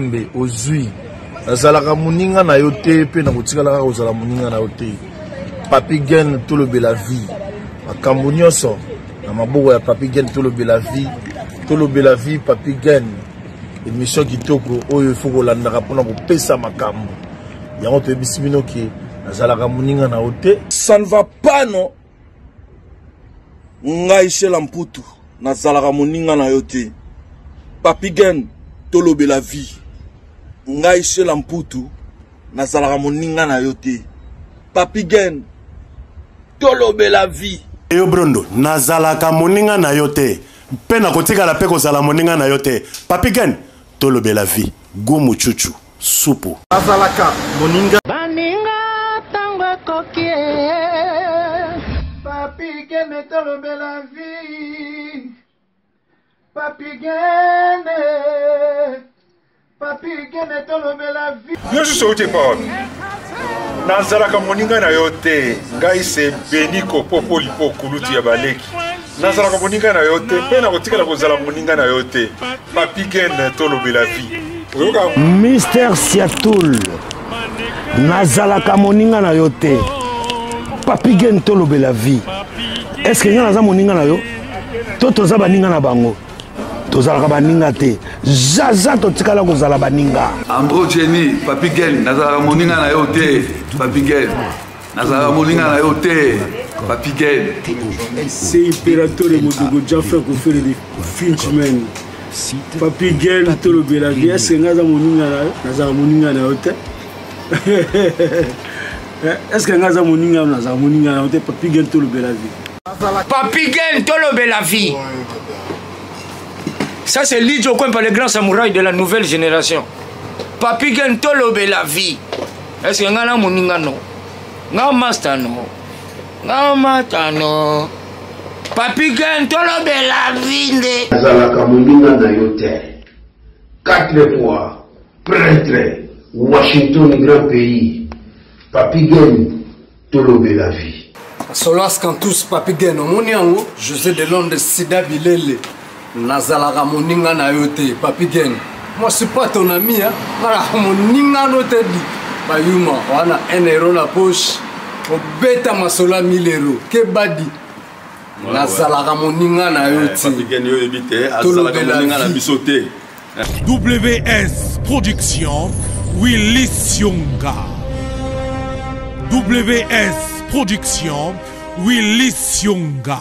Mbe ozui nazalaka moninga na yo te mpe nakotikala kaka kozala moninga na yo te papi gen tolobela vie makambo nyonso na maboko ya papi gen tolobela vie tolobela vie papi gen émission kitoko oyo ifo kolandaka mpona kopesa makambo yango toyebisi bino ke nazalaka moninga na yo te ça ne va pas non ngai shela mputu nazalaka moninga na yo te papi gen tolobela vie ngai shela mputu nazalaka moninga na yo te papi gen tolobela vie yo brondo nazalaka moninga na yo te mpe nakotikala mpe kozala moninga na yo te papi gen tolobela vie gumu chuchu supu azalaka moninga baninga ntango ekoki papi gene tolobela vie papi gene papi gene tolobela vie yo susu outi epa wapi nazalaka moninga na yo te ngai se beniko popolipo kulutu ya baleki nazalaka moninga na yo te mpe nakotikala kozala moninga na yo te papi gen tolobela vie oyoka Mister Siatul nazalaka moninga na yo te papi gen tolobela vie est ce que ngai naza moninga na yo to toza baninga na bango tozalaka baninga te zaza totikala kozala baninga Andro Jenny papi gen nazalaka moninga na yo te papi gen nazalaka moninga na yo te papi gen c'est imperatore modogo jaffe kofele de finchman papi gen tolobela vie eske ngai aza moninga na yo nazalaka moninga na yo te eske ngai aza moninga nazalaka moninga na yo te papi gen tolobela vie papi gen tolobela vie ça c'est Lidjo Kwempa le grand samouraï de la nouvelle génération papi gen tolobela vie est ce que ngai na moninga no nga master no nga mata no papi gen tolobela vie nde nazalaka moninga na yo te quatre fois prêtre washington grand pays papi gen tolobela vie Solas Cantus Papi Gen omoni yango José de Londres Sida Bilele nazalaka moninga na yo te Papi Gen moi je suis pas ton ami hein nalaka moninga no te di bayuma wana 1 euro na poche obeta masolo ya 1000 euro kebadi nazalaka moninga na yo te Papi Gen yo oyebi te azalaka moninga na biso te WS Production, Willy Sionga. WS Production, Willy Sionga.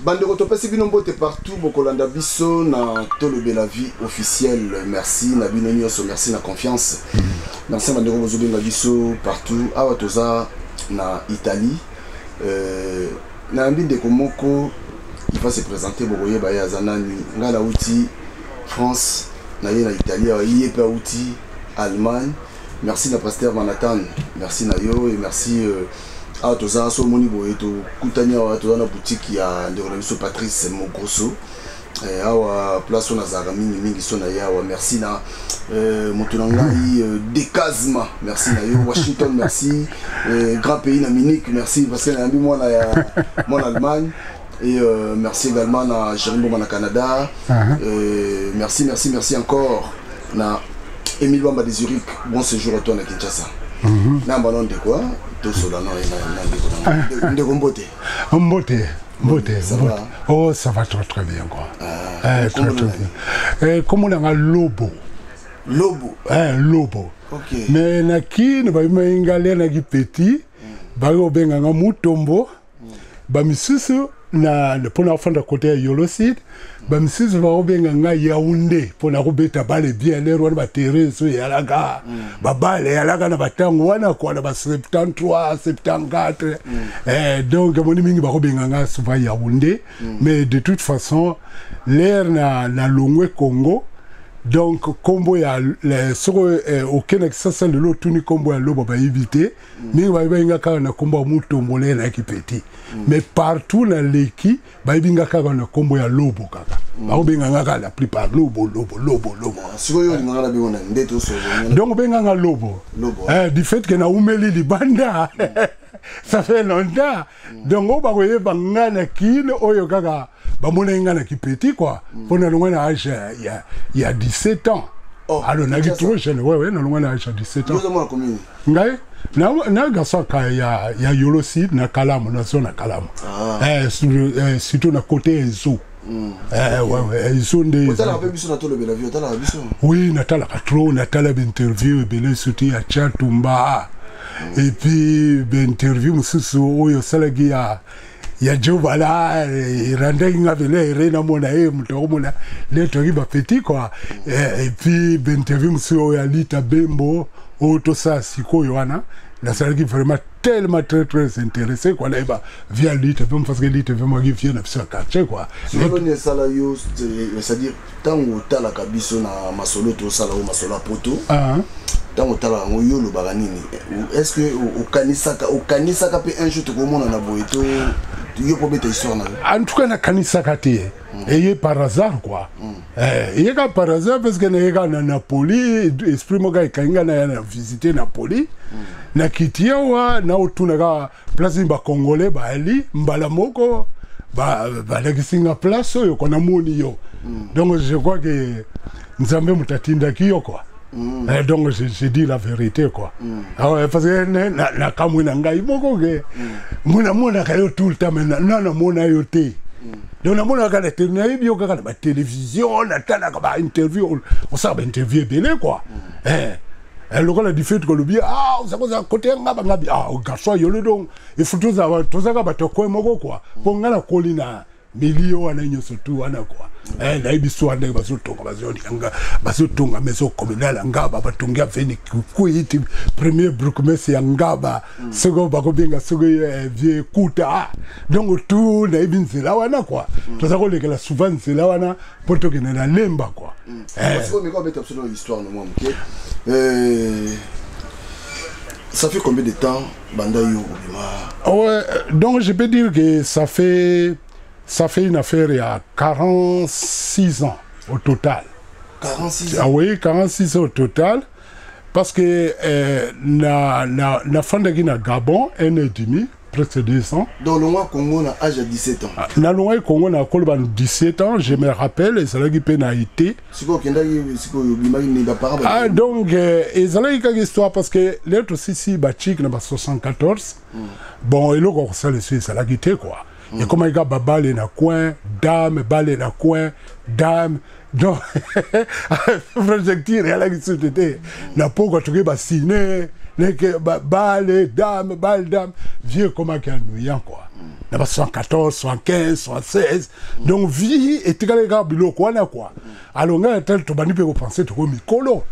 Bandeko topesi bino mbote partout bokolanda biso na tolobela vie officielle merci na bino nyonso merci na confiance merci na bandeko bozobenga biso partout awa toza na Italie euh, nayambi ndeko moko il va se présenter bokoyeba ye aza nani ngai nauti France na ye na Italie awa ye mpe auti Allemagne merci na pasteur Manhattan merci na yo et merci euh, awa toza so omoni boye tokutani awa toza na boutique ya ndeko na biso Patrice Mogrosso eh, awa place oyo nazalaka mingi mingi so na ye awa merci na euh, moto na ngai euh, Decasma merci na yo Washington merci euh, grand pays na Munich merci parce que nayambi mwana ya mwana Allemagne et euh, merci également na Jérémy Boma na Canada uh -huh. euh, merci merci merci encore na Émile Bamba de Zurich bon séjour à toi na Kinshasa mm -hmm. na mbano ndeko tosola na ndeko ndeko mbote mbote mbote mbote oh ça va très très bien quoi ah, eh, très très bien eh, kombo na nga lobo lobo eh, lobo okay. mais na kini babimaki nga lia naki petit mm. baki kobenga nga mutombo mm. bamisusu na mpo na kofanda kote ya yolocide bamisusu bakobenga ngai yaunde mpo na kobeta bale bien lere wana baterrain so eyalaka mm. babale eyalaka na batango wana kwa na ba 73 74 mm. eh, donc emoni mingi bakobenga ngai souvent yaunde mm. mais de toute façon lere na, na longwe congo donc nkombo ya soko eh, okendaki sasa lelo otuni nkombo ya loba bayebi te mingi bayebaki nga kaka na nkombo ya mutombo lere nayaki petit mais partout naleki bayebi nga kaka na nkombo ya lobo kaka mm. bakobenga nga kaka la plupart lobo lobo lobo lobo ah, sikoyo olingaka na bengo nani nde tosolo donc obenga nga lobo, lobo eh, du fait que naumeli libanda mm. Ça fait longtemps. Donc oyo bakoyeba nga na Kin, oyo kaka bamonaki nga na kipeti quoi, mpo nalongwa na age ya 17 ans. Oh, alors nayaki Kinshasa. trop jeune. Ouais, nalongwa na age ya 17 ans. Yo oza mwana commune? Ngai na garçon ka ya Yolo Sud, na Kalamu, na zone ya Kalamu. Ah. Eh, surtout na côté Ezo. Eh, ouais, Ezo nde. Otalaka mpe biso na Tolobela Vie? Otalaka biso? Oui, natalaka trop. Natala bainterview ebele, surtout ya Chatumba, et puis bainterview mosusu oyo osalaki ya Jobala, erandaki nga pene ere namona ye moto akomona nde toyaki bapetit quoi. Et puis bainterview mosusu oyo ya Lita Bembo oyo tosala sikoyo wana, nazalaki vraiment tellement très très intéressé quoi, nayeba via Lita Bembo, parce que Lita Bembo aki vie na biso ya quartier quoi. Solo nini esala yo, c'est-à-dire ntango otalaka biso na masolo tosala oyo, masolo ya poto, Ah. ntango otalaka yango, yo olobaka nini? Est ce que okanisaka mpe un jour tokomona na boye to yo mpo obeta histoire na yo? En tout cas, nakanisaka te. Eye par hasard quoi. Eh, eye kaka par hasard, parce que naye kaka na Napoli, esprit moko ekangi nga na ya na visite Napoli. Nakiti awa, naotuna kaka place nini bacongolais baali. Mbala moko balakisi nga place oyo ko namoni yo. Donc je crois que Nzambe moto atindaki yo quoi. Eh, donc je dis la vérité quoi. Ah ouais, parce que nakamwe na ngai moko ke namonaka yo tout le temps, mais na namona yo te. Donc namonaka na télé, nayebi yo kaka na batélévision, natalaka bainterview, osala bainterview ebele quoi. Eh, eh, lokola du fait kolobi, ah, oza kozala kote ya nga bangabi, ah, garçon yolo. Donc il faut tozaka bato kwe moko quoi, mpo nga nakoli na milio wana nyonso tu wana quoi. Eh, nayebi so wana ndenge bazotonga, bazolinga, bazotonga maison communale ya Ngaba, batongi aveni Kikwit, premier bourgmestre ya Ngaba, soki bakobenga soki vieux Kuta. Donc tout nayebi nzela wana quoi. Toza kolekela souvent nzela wana mpo tokende na Lemba quoi. Eh. Sikoyo meka obeta biso na histoire no mwa moke. Ça fait combien de temps banda yo obima? Ouais, donc je peux dire que ça fait une affaire il y a 46 ans au total. 46 Ah ans? oui, 46 ans au total. Parce que na fandaki na Gabon un an et demi, presque 2 ans. Donc longwa Congo na âge ya 17 ans? Nalongwaki Congo na koloba 17 ans, je me rappelle, ezalaki mpe na été. Sikoyo okendaki, sikoyo obimaki nini? Baparent? Ah, donc ezalaki kaka histoire, parce que lelo tosisi bachike na ba 74. Bon, eloko ya kosala eso ezalaki te quoi. Ekomaki kaka babale na coin, dame, bale na coin, dame. Donc projecteur eyalaki sutu te. Na pokwa tokoki basine neke bale, dame, bale, dame. Vie ekomaki ennuyant quoi, na ba 74, 75, 76. Donc vie etikalaki kaka biloko wana quoi. Alors ngai natali, tobandi mpe kopense tokomi mikolo.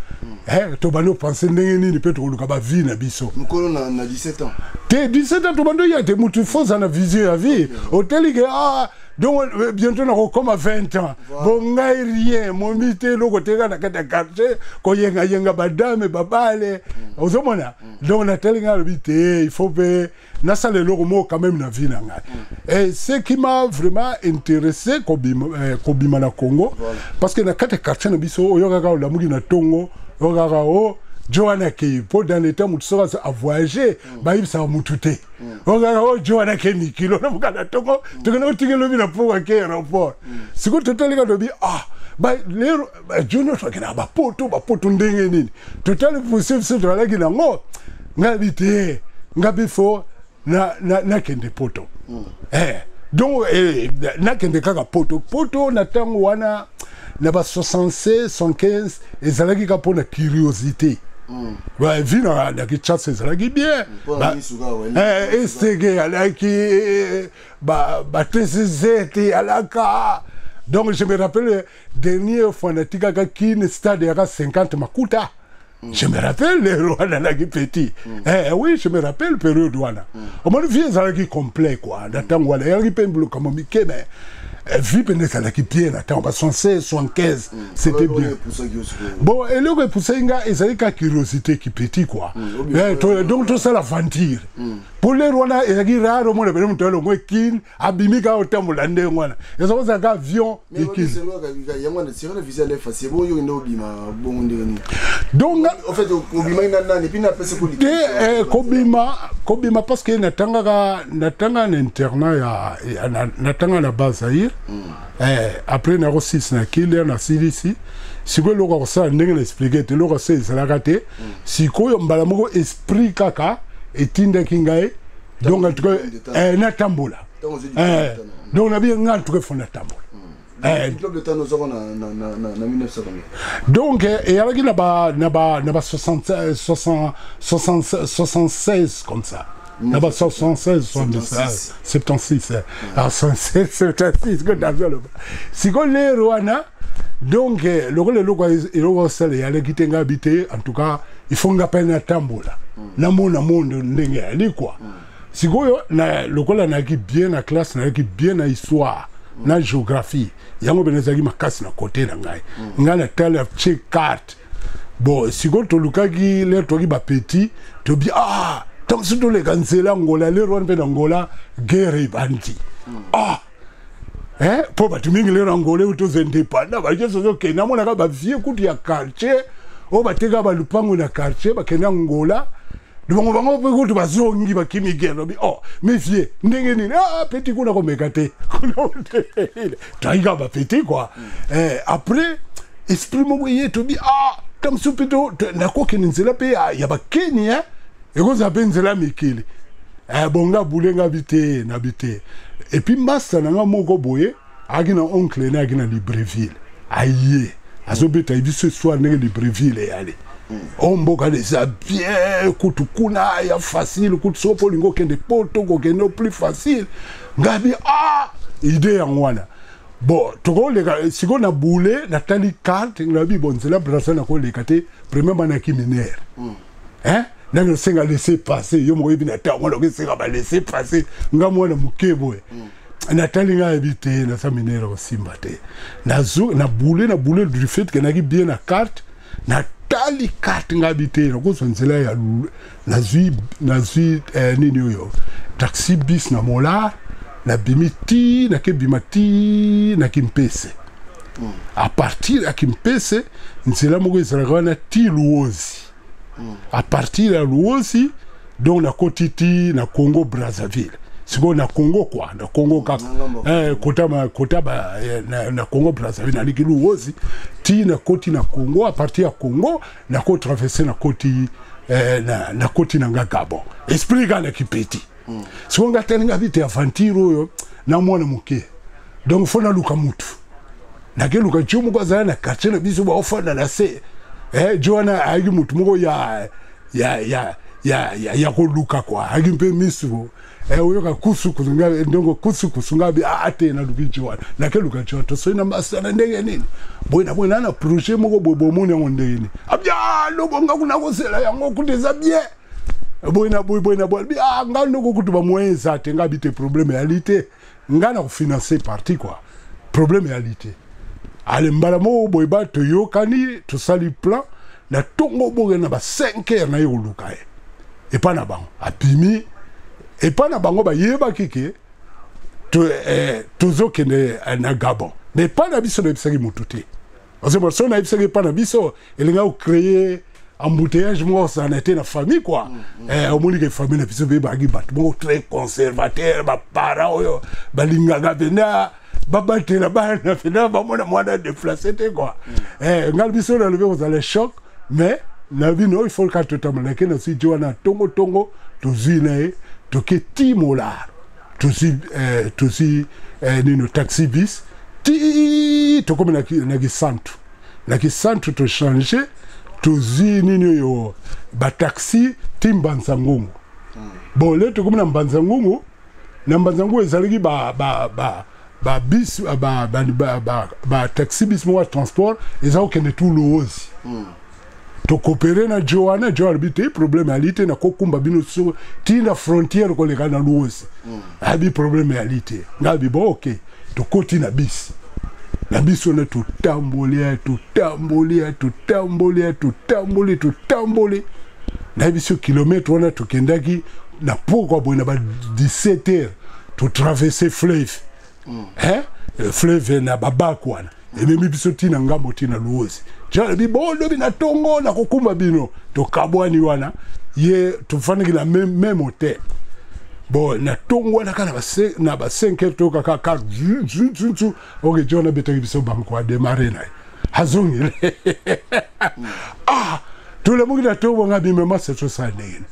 Eh, tobandi kopense ndenge nini mpe tokoluka bavie na biso. Mokolo na 17 ans? Te, 17 ans tobandi oya te. Mutu fo oza na vision ya vie, oteli ke ah, donc bientôt nakokoma 20 ans. Bon, ngai rien momi te, eloko te, kaka na kati ya quartier koyengayenga badame, babale, ozomona. Donc natali ngai, alobi te, il faut mpe nasala eloko moko quand même na vie na ngai. Et ce qui m'a vraiment intéressé kobima na Congo, parce que na kati ya quartier na biso, oyokaka olamuki na ntongo, oyokaka o jo wana akei, mpo dans le temps motu soki avoyage bayebisaka motu te. Okaka o jo wana akei mikilo, olamuka na ntongo, tokende kotika elobi na poko, akei aéroport. Sikoyo totalika, tobi ah, lero jo nyonso akendaka bapoto, bapoto ndenge nini? Totali pousse biso tozalaki nango, ngai bi te, ngai bi fo nakende poto. Eh, donc nakende kaka poto. Poto na ntango wana na ba 76, 75, ezalaki kaka mpona curiosité. Ouais, vie na Kinshasa ezalaki bien. Mpona misu kaka, ouais. Eh, esteke alaki ba TCZ alaka. Donc je me rappelle, dernière fois natikaka Kine, stade yaka 50 makuta. Je me rappelle lelo wana naki petit. Eh, oui, je me rappelle période wana. Omoni, vie ezalaki complet quoi. Na ntango wana eyalaki mpe biloko mike, mais Vie mpenza ezalaki bien na ntango ba 76, 75, c'était bien. Bon, eloko epusaki nga ezali kaka curiosité kipeti quoi. Donc tosala aventure mpo lere wana ezalaki rare omona pene moto alongo ekine abimi kaka otambola ndenge wana, eza kozala kaka avion ekine. Donc te, kobima kobima, parce que natangaka, natanga na internat ya natanga na Bas-Zaïre. Après nakosisi na kilia, nasilisi. Sikoyo eloko ya kosala, ndenge na expliquer te, eloko se ezalaka te. Sikoyo mbala moko esprit kaka etindaki ngai, donc en tout cas natambola. Donc nabi ngai, en tout cas faut natambola. Donc eyalaki na ba 76, comme ça, na ba 76, 76, 76, 76 ko nazoloba. Sikoyo lero wana, donc lokola eloko osala eyalaki te, ngai bi te, en tout cas il faut nga mpe natambola, namona monde ndenge eyali quoi. Sikoyo na lokola nayaki bien na classe, nayaki bien na histoire na géographie, yango mpenza ezalaki makasi na kote na ngai. Ngai natala tie carte. Bon, sikoyo tolukaki lere toki bapetits, tobi ah, ntango mosusu toleka nzela Ngola. Lere wana mpe na Ngola guerre ebandi. Ah, mpo bato mingi lero na Ngola euti oza indépendant, bato nyonso ozokende. Amonaka bavieux kutu ya quartier oyo bateka balupango na quartier, bakende Ngola. Bango bango mpe kutu bazongi, bakimi guerre. Lobi oh, mais vieux, ndenge nini? Ah, petit, kuna komeka te, kuna toyaki kaka bapetits quoi. Après esprit moko eye, tobi ah, ntango mosusu mpe nakokende nzela mpe ya bakeni, ekozala mpe nzela ya mikili. Bon, nga bule nga bi te, nabi te. Et puis master na nga moko boye ayaki na oncle ne ayaki na Libreville, aye azobeta biso histoire ndenge Libreville eyali o mboka eza bien kutu kuna ya facile kutu soki mpo olingi okende poto, kokende plus facile. Ngai bi ah, idée yango wana. Bon, tokoleka sikoyo na bule, natali carte, nabi bon, nzela Braza nakoleka te. Premièrement naki mineur, hein, nani osenga laisser passer? Yo moko oyebi na ntango wana okesenga ba laisser passer, nga mwana moke boye. Natali, ngai ayebi te, naza mineur, kosimba te. Na bule, na bule, du fait que naki bien na carte, natali carte, ngai abi te, nakozwa nzela ya nazwi nini oyo, taxi bis na Molar, nabimi ti nakebima ti na Kimpese. À partir ya Kimpese, nzela moko ezalaka wana ti Luozi. À partir ya Luozi, donc nakoti ti na Congo Brazzaville. Sikoyo na Congo quoi, na Congo kaka, kota kota ba, na Congo Brazzaville, naliki Luozi ti nakoti na Congo. À partir ya Congo nakotraverser, nakoti nakoti na nga Gabon. Esprit kaka na kipeti. Sikoyo nga tali, nga bi te, aventure oyo na mwana moke, donc faut naluka mutu. Nakeluka jo moko azala na quartier na biso, baofanda na se. Jo wana ayaki mutu moko ya koluka quoi, ayaki mpe misu, oyoka kusukusu nga ndongo kusukusu. Nga bi ah te, naluki jo wana, nakeluka jo wana, tosoi na masana ndenge nini boye na boye na projet moko boye, bomoni yango ndenge nini? Abi ah, lobo nga kuna kozela yango kutu eza bien boye na boye, boye na boye. Abi ah, nga ndoko kutu bamoyen eza te. Nga bi te, problème eyali te, nga na kofinancer parti quoi, problème eyali te. Ale, mbala moko boye ba toyokani, tosali plan na ntongo boke na ba 5 heures naye koluka ye epa na bango. Abimi epa na bango, bayebaki ke tozokende na Gabon, mais epa na biso nayebisaki motu te. Ozomona, so nayebisaki epa na biso, elingaki kocréer embouteillage moko osana te na famille quoi. Omoni ke famille na biso mpe bazalaki bato moko très conservateur, baparent oyo balingaka mpenza babatela bana mpenza, bamona mwana déplacé te quoi. Ngai biso nalobi kozala choc, mais na bino il faut kaka totambola. Nake nazwi ti wana tongo tongo, tozwi na ye, toke ti Molar, tozwi nino, taxi bis ti tokomi na Kisantu. Na Kisantu tochange, tozwi nini oyo, bataxi ti Mbanza Ngungu. Bon, le tokomi na Mbanza Ngungu, na Mbanza Ngungu ezalaki ba bus, ba taxi bis moko ya transport eza kokende tu Luozi. Tokopere na jo wana, jo alobi te, problème ali te, nakokumba bino so ti na frontière koleka na Luozi. Abi problème ali te. Ngai abi bon, ok. Tokoti na bisi na biso wana, totamboli, totamboli, totamboli, totamboli, totamboli. Nayebi so kilomètre wana tokendaki na pokwa boye na ba 17 heures, totraverse fleuve, hein? Fleuve na babaku wana ememi biso ntina ngambo, ntina Luozi. Jalobi bo lobi na ntongo nakokumba bino. Tokabwani wana, ye tofandaki na même hôtel. Bon, na ntongo wana kaka na ba 5 heures, toyoka kaka zu. Ok, John abetaki biso banko, adémarrer na ye, azongile. Ah, tolemoki na ntongo nga bimema se tosala ndenge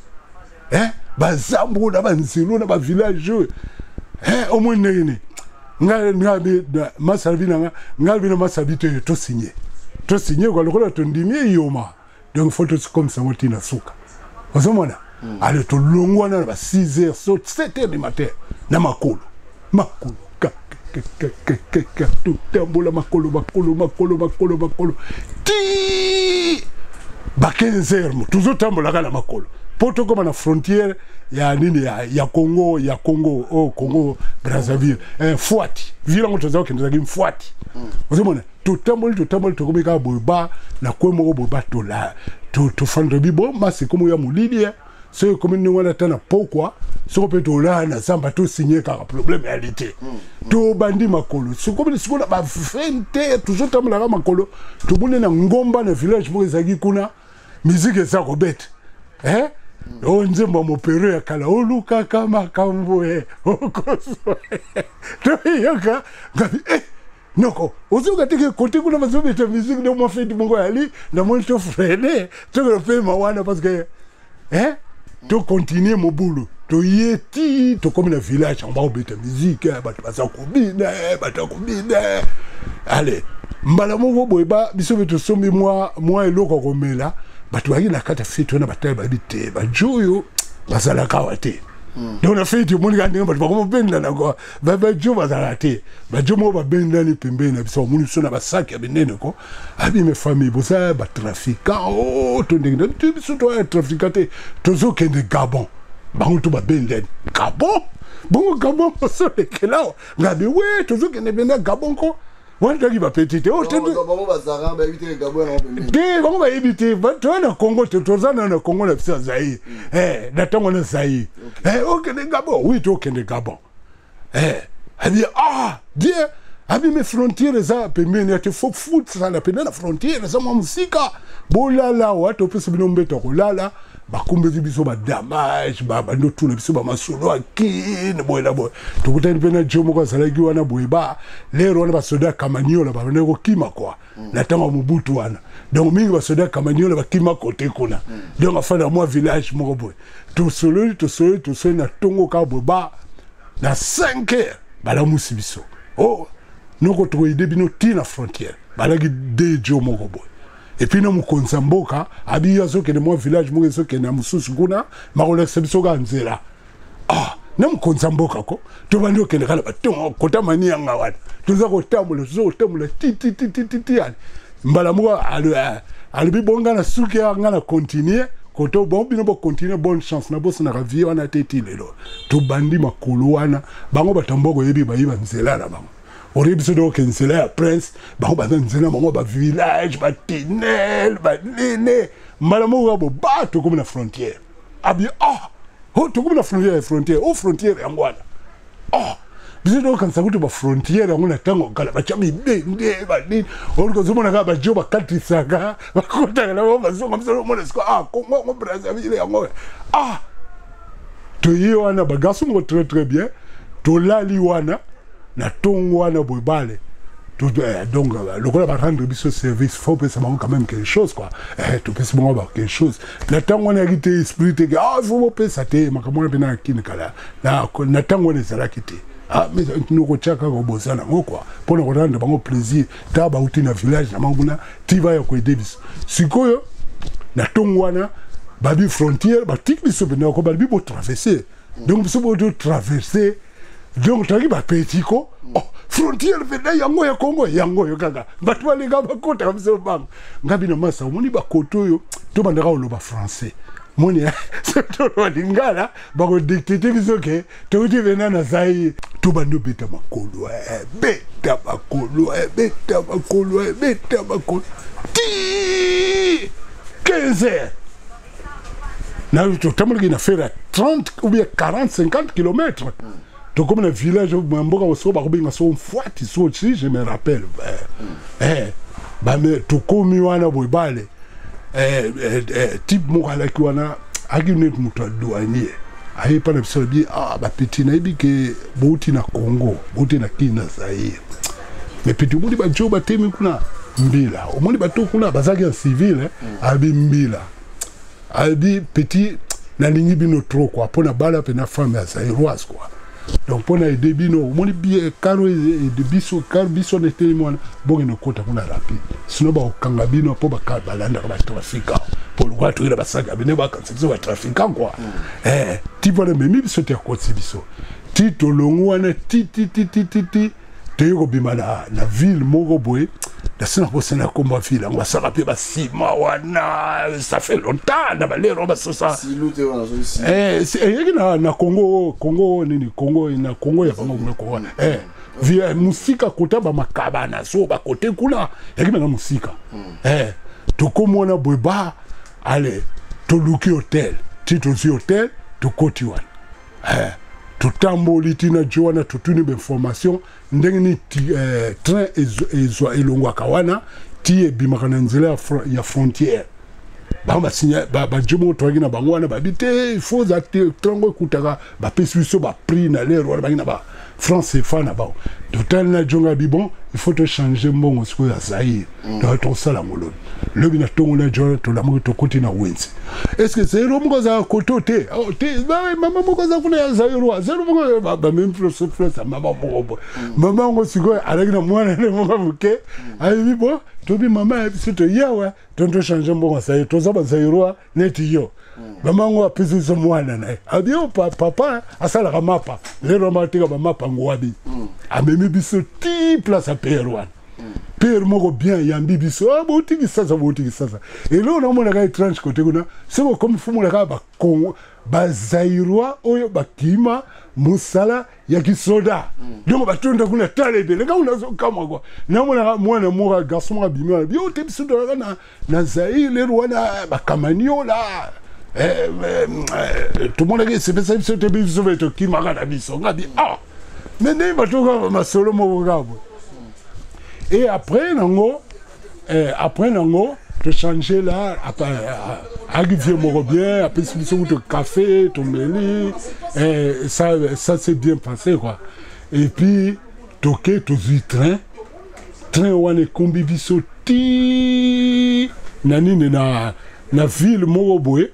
nini? Bazambo na banzelo na bavillage oyo, omoi ndenge nini? Nga masala bi na nga, nga bino masala bi te, tosigner, tosigner kwa lokola tondimi eyoma. Donc faut tokomisa yango ntina suka, ozomona. Ale, tolongwa wana na ba 6 heures so 7 heures du matin na makolo, makolo kaka, totambola makolo, makolo, makolo, makolo, makolo ti ba 15 heures. Mo tozotambolaka na makolo mpo tokóma na frontière ya nini, ya Congo, ya Congo, oh, Congo Brazzaville, Mfwati, ville yango toza kokende ezalaki Mfwati. Ozomona, totamboli, totamboli, tokomi kaka boye ba na kwe moko boye ba tola tofandi, tobi bo masi ekomi ya molili. Soki ekomi ndenge wana, ata na pokwa, soko mpe tolala na zamba, tosigner kaka, problème yali te. Tobandi makolo, sokomi sikoyo na ba 20 heures, tozotambolaka makolo, tomoni na ngomba na village moko ezalaki kuna, musique eza kobeta, oyo nzembo ya mopero ya kala, olukaka makambo e okozwa. Toyoka ngabi noko ozoka teke kote kuna bazobeta musique nde mwa feti moko yali. Namoni tofreiner, tokelo pema wana parce que tocontinuer mobulu. Toye ti tokomi na village yango, bakobeta musique, bato baza kobina, bato ya kobina. Ale, mbala moko boye ba biso mpe tosombi mwa eloko ya komela. Bato bayaki na kati ya feti wana, batali, bayebi te bajo oyo bazalaka awa te. Donc na feti omoni kaka ndenge bato bakomobendana kua, bajo bazalaka te. Bajo moko babendani pembeni na biso, bamoni biso na basaki ya minene ko abime famille, boza batrafiquant o to ndenge te? Biso toya trafiquant te, tozokende Gabon. Bango to babendani, Gabon? Bongo Gabon bosolekela awa? Ngabi we, tozokende mpenza Gabon ko wana toyaki bapeti te. Te, bango bayebi te, toya na Congo te, toza na Congo na biso ya Zaire na ntango na Zaire. Okende Gabon? Oui, tokende Gabon. Abi ah bien, abi me frontière eza pembeni ate, fo futsala pene na frontière, eza mwa mosika. Bolala awa, topesa bino mbeto ya kolala. Bakumbeli biso badamage, bandi otuna biso bamasolo ya kine boye na boye. Tokutani mpe na jo moko azalaki wana boye ba lero wana, basoda ya Kamaniola babandaki kokima kwa na ntango ya Mobutu wana. Donc mingi basoda ya Kamaniola bakima kote kuna. Donc afanda mwa village moko boye, tosololi, tosololi, tosololi. Na ntongo kaka boye ba na 5 heures, balamusi biso: oh noko, tokoaider bino ti na frontière. Balaki de jo moko boye, et puis na mokonzi ya mboka abi yo azokende mwa village moko, ezokende na mosusu kuna, makolakisa biso kaka nzela. Ah, na mokonzi ya mboka ko tobandi okende kaka na batongo kota manianga wana, toza kotambola, toza kotambola tititititi. Ale, mbala moko alobi bonga na suki ya nga na continue koto, bon, bino bocontinuer, bonne chance. Nabosanaka vie wana te ti lelo. Tobandi makolo wana, bango bato ya mboka oyebi, bayiba nzela na bango. Oyebi biso tokoke nzela ya prince, bango baza nzela bango, bavillage, batunnel, banene. Mbala moko bo ba tokomi na frontière. Abi ah oh, tokomi na frontière ya frontière o frontière yango wana. Oh, biso tokokanisa kutu bafrontière yango na ntango kala batya mibende banini, oluka ozomona kaka bajo bakatisaka, bakotaka na bango, bazonga. Biso omona siko ah, Congo yango, Brazzaville yango. Ah, toye wana, bagarçon moko très très bien. Tolali wana na ntongo wana boye bale. Donc lokola barendre biso service, faut opesa bango quand même quelque chose quoi. Topesi bango ba quelque chose. Na ntango wana yaki te esprit te ke ah, faut bopesa te makambo wana mpe na kini kala na ntango wana ezalaki te. Ah, mais nokotya kaka obosa nango quoi, mpona korendre bango plaisir. Ta bauti na village na bango kuna ti baya koaider biso. Sikoyo na ntongo wana babi frontière batiki biso mpenza ko balobi botraverser. Donc biso bototraverser, donc toyaki bapeti ko oh, frontière mpenza yango ya Congo yango oyo kaka bato balinga bakotaka biso bango. Nga bino masa omoni bakote oyo tobandaka koloba français. Moni soki toloba lingala bakodictete biso ke touti mpena na Zaire. Tobandi obeta makolo, eh, beta makolo, eh, beta makolo, eh, beta makolo ti 15 heures. Na totambolaki na fere ya 30 ou bien 40 50 kilomètres. Tokomi na village ya mboka soko bakobenga soko Mfwati, so si je me rappelle, eh, bame tokomi wana boye bale, eh, eh, eh, type moko alaki wana, aki neti moto ya douanier, aye mpa na biso, alobi: "Ah, bapeti, nayebi ke bouti na Congo, bouti na Kini, na Zaire, mais peti, omoni bajo batemi kuna mbila, omoni bato kuna bazalaki en civil, eh? Abi mbila, abi petit, nalingi bino trop quoi, mpo na bala mpe na femme ya zairoise quoi. Donc mpo na aider bino, omoni karo ede biso, karo biso na etelemi wana, bokende kokota kuna rapide, sinon bakokanga bino mpo balandaka batrafiquant, mpo lokola toyela basaka bino, bakanisa biso batrafiquant quoi." Eh, ti wana memi biso te, akotisi biso ti tolongo wana, ti ti ti ti ti ti toye kobima na ville moko boye. Nasi nakosena komba ville yango, basaka mpe basima wana, ça fait longtemps na balero basosa. Eh, eyaki na Congo, Congo nini, Congo na Congo ya bango kuna, Congo, eh, via mosika kota bamakabana so bakote kuna, yaki mena mosika. Eh, tokomi wana boye ba ale, toluki hotel ti tozwi hotel, tokoti wana. Eh, totamboli ntina jo wana, totuni bainformation ndenge nini eh, train ezwa elongwaka wana ti ebimaka na nzela ya frontière. Bango basinya bajo moko toyaki na bango wana, babi te, il faut za te train ngo ekutaka, bapesi biso baprix na lere wana bangi na ba franc CFA na bango. Totali na jonga bi bon, il faut tochanger mbongo sikoyo ya Zaire. Donc tosala yango lobi lobi na ntongo na jo, tolamuki, tokoti na wenze. Est ce que Zaire moko azalaka koto te? Oh, te, mama moko aza kuna ya Zaire, Zaire moko, bamemi place ya mama moko boye. Mama yango sikoyo alaki na mwana ne moko moke, ayebi bo tobi mama ya biso, toyawa to tochange mbongo ya Zaire, toza bazairois neti yo. Mama yango apesi biso mwana na ye, abi yo papa asalaka mapa, lelo amateka bamapa ngwabi. Amemi biso ti place ya pere wana, pere moko bien yambi biso: "Ah, bouti Kisasa, bouti Kisasa." Eloko namonaka étrange kote kuna, soki okomi fumona kaka bakongo, bazairois oyo bakima mosala ya kisoda, donc batonda kuna, tala ebele. Kaka nazokamwa kwa, namonaka mwana moko, garçon moko abimi wana bio te, biso tozalaka na Zaire lero wana bakamaniola, eh, eh, eh, tomonaki esepesa biso te, biso mpe tokimaka na biso. Ngabi ah, mais ndenge bato kaka masolo moko kaka boye. Et après nango, eh, après nango tochange là, ayaki vieux moko bien, apesi biso kutu café, tomeli. Eh, ça s'est bien passé quoi. Et puis toke, tozwi train, train wana ekombi biso ti na nini, na ville moko boye.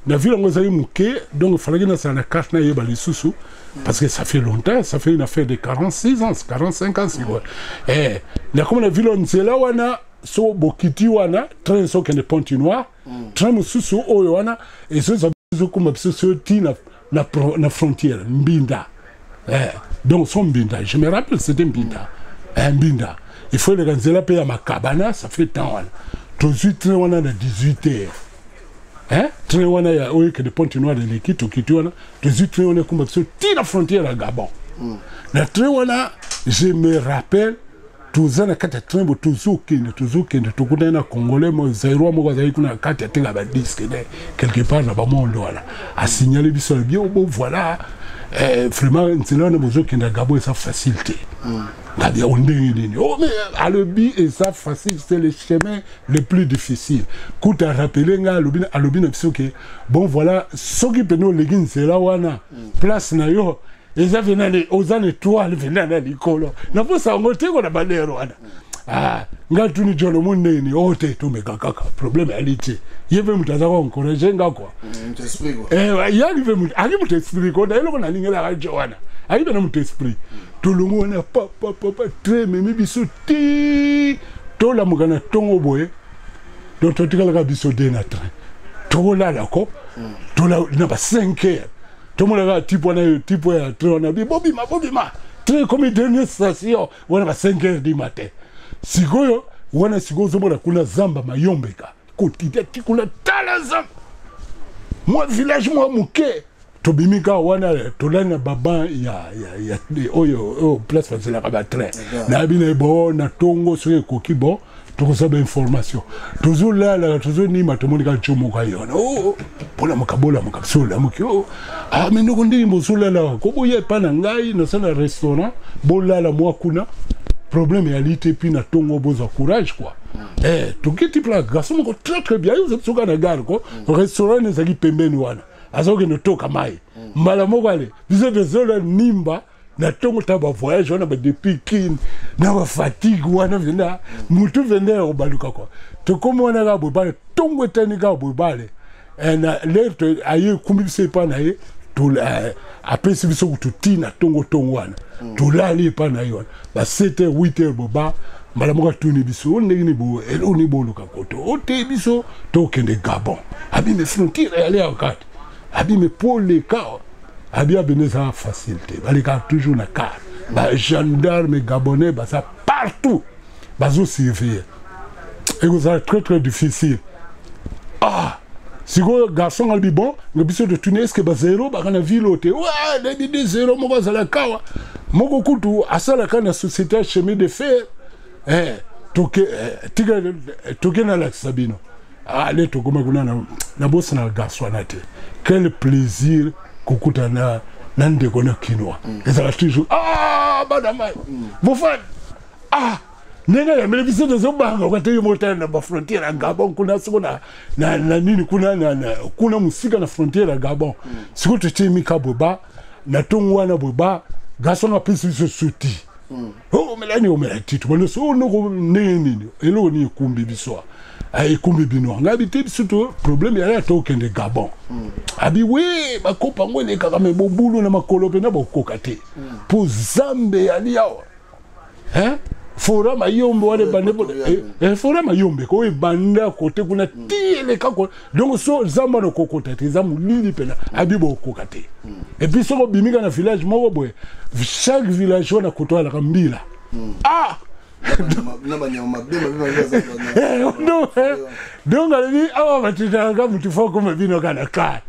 Na ville yango ezalaki moke, donc falaki nasala na carte, nayeba lisusu, parce que ça fait longtemps, ça fait une affaire de 46 ans, 45 ans sikoyo. Eh, nakomi na ville oyo, nzela wana so bokiti wana train, so okende Pointe Noire, train mosusu oyo wana ezozwa ezokoma biso so ti na frontière Mbinda. Eh, donc so Mbinda, je me rappelle, c'était Mbinda. Eh, Mbinda, il faut eleka nzela mpe ya Makabana. Ça fait temps wana, tozwi train wana na 18 heures. Hein? Train wana ya oyo ekende Pointe Noire eleki, tokiti wana, tozwi train wana ekomba biso ti na frontière ya Gabon. Na train wana, je me rappelle, toza na kati ya train bo, tozokende, tozokende, tokutani na Congolais mo, Zairois moko azali kuna na kati, ateka badisque ne quelque part na bamondo wana, asignale biso, alobi: "Oh, bo voilà, eh, vraiment nzela wana bozokende ya Gabon eza facile te." Ngabi o ndenge nini? Oh, mais alobi eza facile, c'est le chemin le plus difficile. Kuta rappeler nga, alobi na biso ke bon voilà, soki pene oleki nzela wana, place na yo eza pena oza na étoile pena na likolo. Naposa yango te kona balero wana. Ah, nga tuni John, omoni ndenge nini? O te, tomeka kaka, problème yali te. Ye mpe moto aza koencourage nga quoi. Eh, yaki mpe moto aki moto esprit ko na eloko nalingelaka jo wana, aki mpe na moto esprit. Tolongo wana papapapa, train ememi biso ti tolamuka na ntongo boye. Donc totikalaka biso de na train, tokolala ko tola na ba 5 heures, tomonaka type wana, type ya train wana bi: "Bobima, bobima, train ekomi dernière station." Wana ba 5 heures du matin. Sikoyo wana, sikoyo ozomona kuna zamba mayombeka kotita ti kuna, tala zamba. Mwa village mwa moke tobimi kaka wana, tolali na baban ya, ya, ya oyo, oyo place bazelaka batrain. Nayebi na ye bo na ntongo soki ekoki, bon, tokozwa bainformation. Tozolalaka, tozonima, tomoni kaka jo moko aye wana. Oh, oh, bolamuka, bolamuka. Biso olamuki. Oh, ah, me ndoko, ndenge bozolalaka, koboya epa na ngai, nasala restaurant, bolala mwa kuna, problème eyali te. Puis na ntongo bozwa courage quoi. Eh, tokiti pla garçon moko très très bien, ayoza biso kaka na gare ko restaurant ezalaki pembeni wana, azokende otoka mai mbala moko. Ale biso tozola nimba na ntongo ta bavoyage wana, badepuis Kine na bafatigue wana venda mutu venda ya kobaluka kua. Tokomi wana kaka boye, bale ntongo etani kaka boye, bale eh, na lere aye ekumbi biso epai na ye, eh, apesi biso kutu ntina ntongo ntongo wana. Tolali epai na ye wana ba 7 heures, 8 heures boba. Mbala moko atuni biso: o ndenge nini bo eloko nini boluka koto ote biso? Tokende Gabon. Abi me frontière eyali ya kati, abi me po leka, abi abende eza facile te, balekaka toujours na car, bagendarme gabonais baza partout, bazosurveille, ekozala très très difficile. Ah, sikoyo garçon alobi: bon, nga biso totuni, est ce que bazero baka na ville oyo te? Wa nayebi de zero moko azalaka awa, moko kutu asalaka na société ya chemin de fer. Eh, toke, eh, tika toke nalakisa bino. Ale tokoma kuna, nabosana garçon wana te. Quel plaisir kokutana na ndeko na kinois. Ezala toujours: ah, bana mai bofani. Ah, ndenge ayambeli biso, tozobanga kate yo motala na bafrontière ya Gabon kuna, soko na, na, na nini kuna, na, na, kuna mosika na frontière ya Gabon. Sikoyo totiemi ka boye ba na ntongo wana boye ba garçon apesi biso suti. Oh, omelani, omela ti tobandi so noko ndenge nini, eloko nini ekumbi biso, ekumbi bino? Ngai bi te, biso to problème yaya, tokende Gabon. Abi we bakopa yango elekaka me bobulu na makolo mpena bokoka te, mpo zambe yali awa, hein? Fora mayombe wana ebanda, fora mayombe ko ebanda kote kuna ti eleka ko, donc so zamba na okokota te, eza molili mpena. Abi bokoka te. Et puis soki obimika na village moko boye, chaque village wana koto alaka mbila. Ah, donc alobi awa batitalaka mutu fo akoma bino kaka na kare.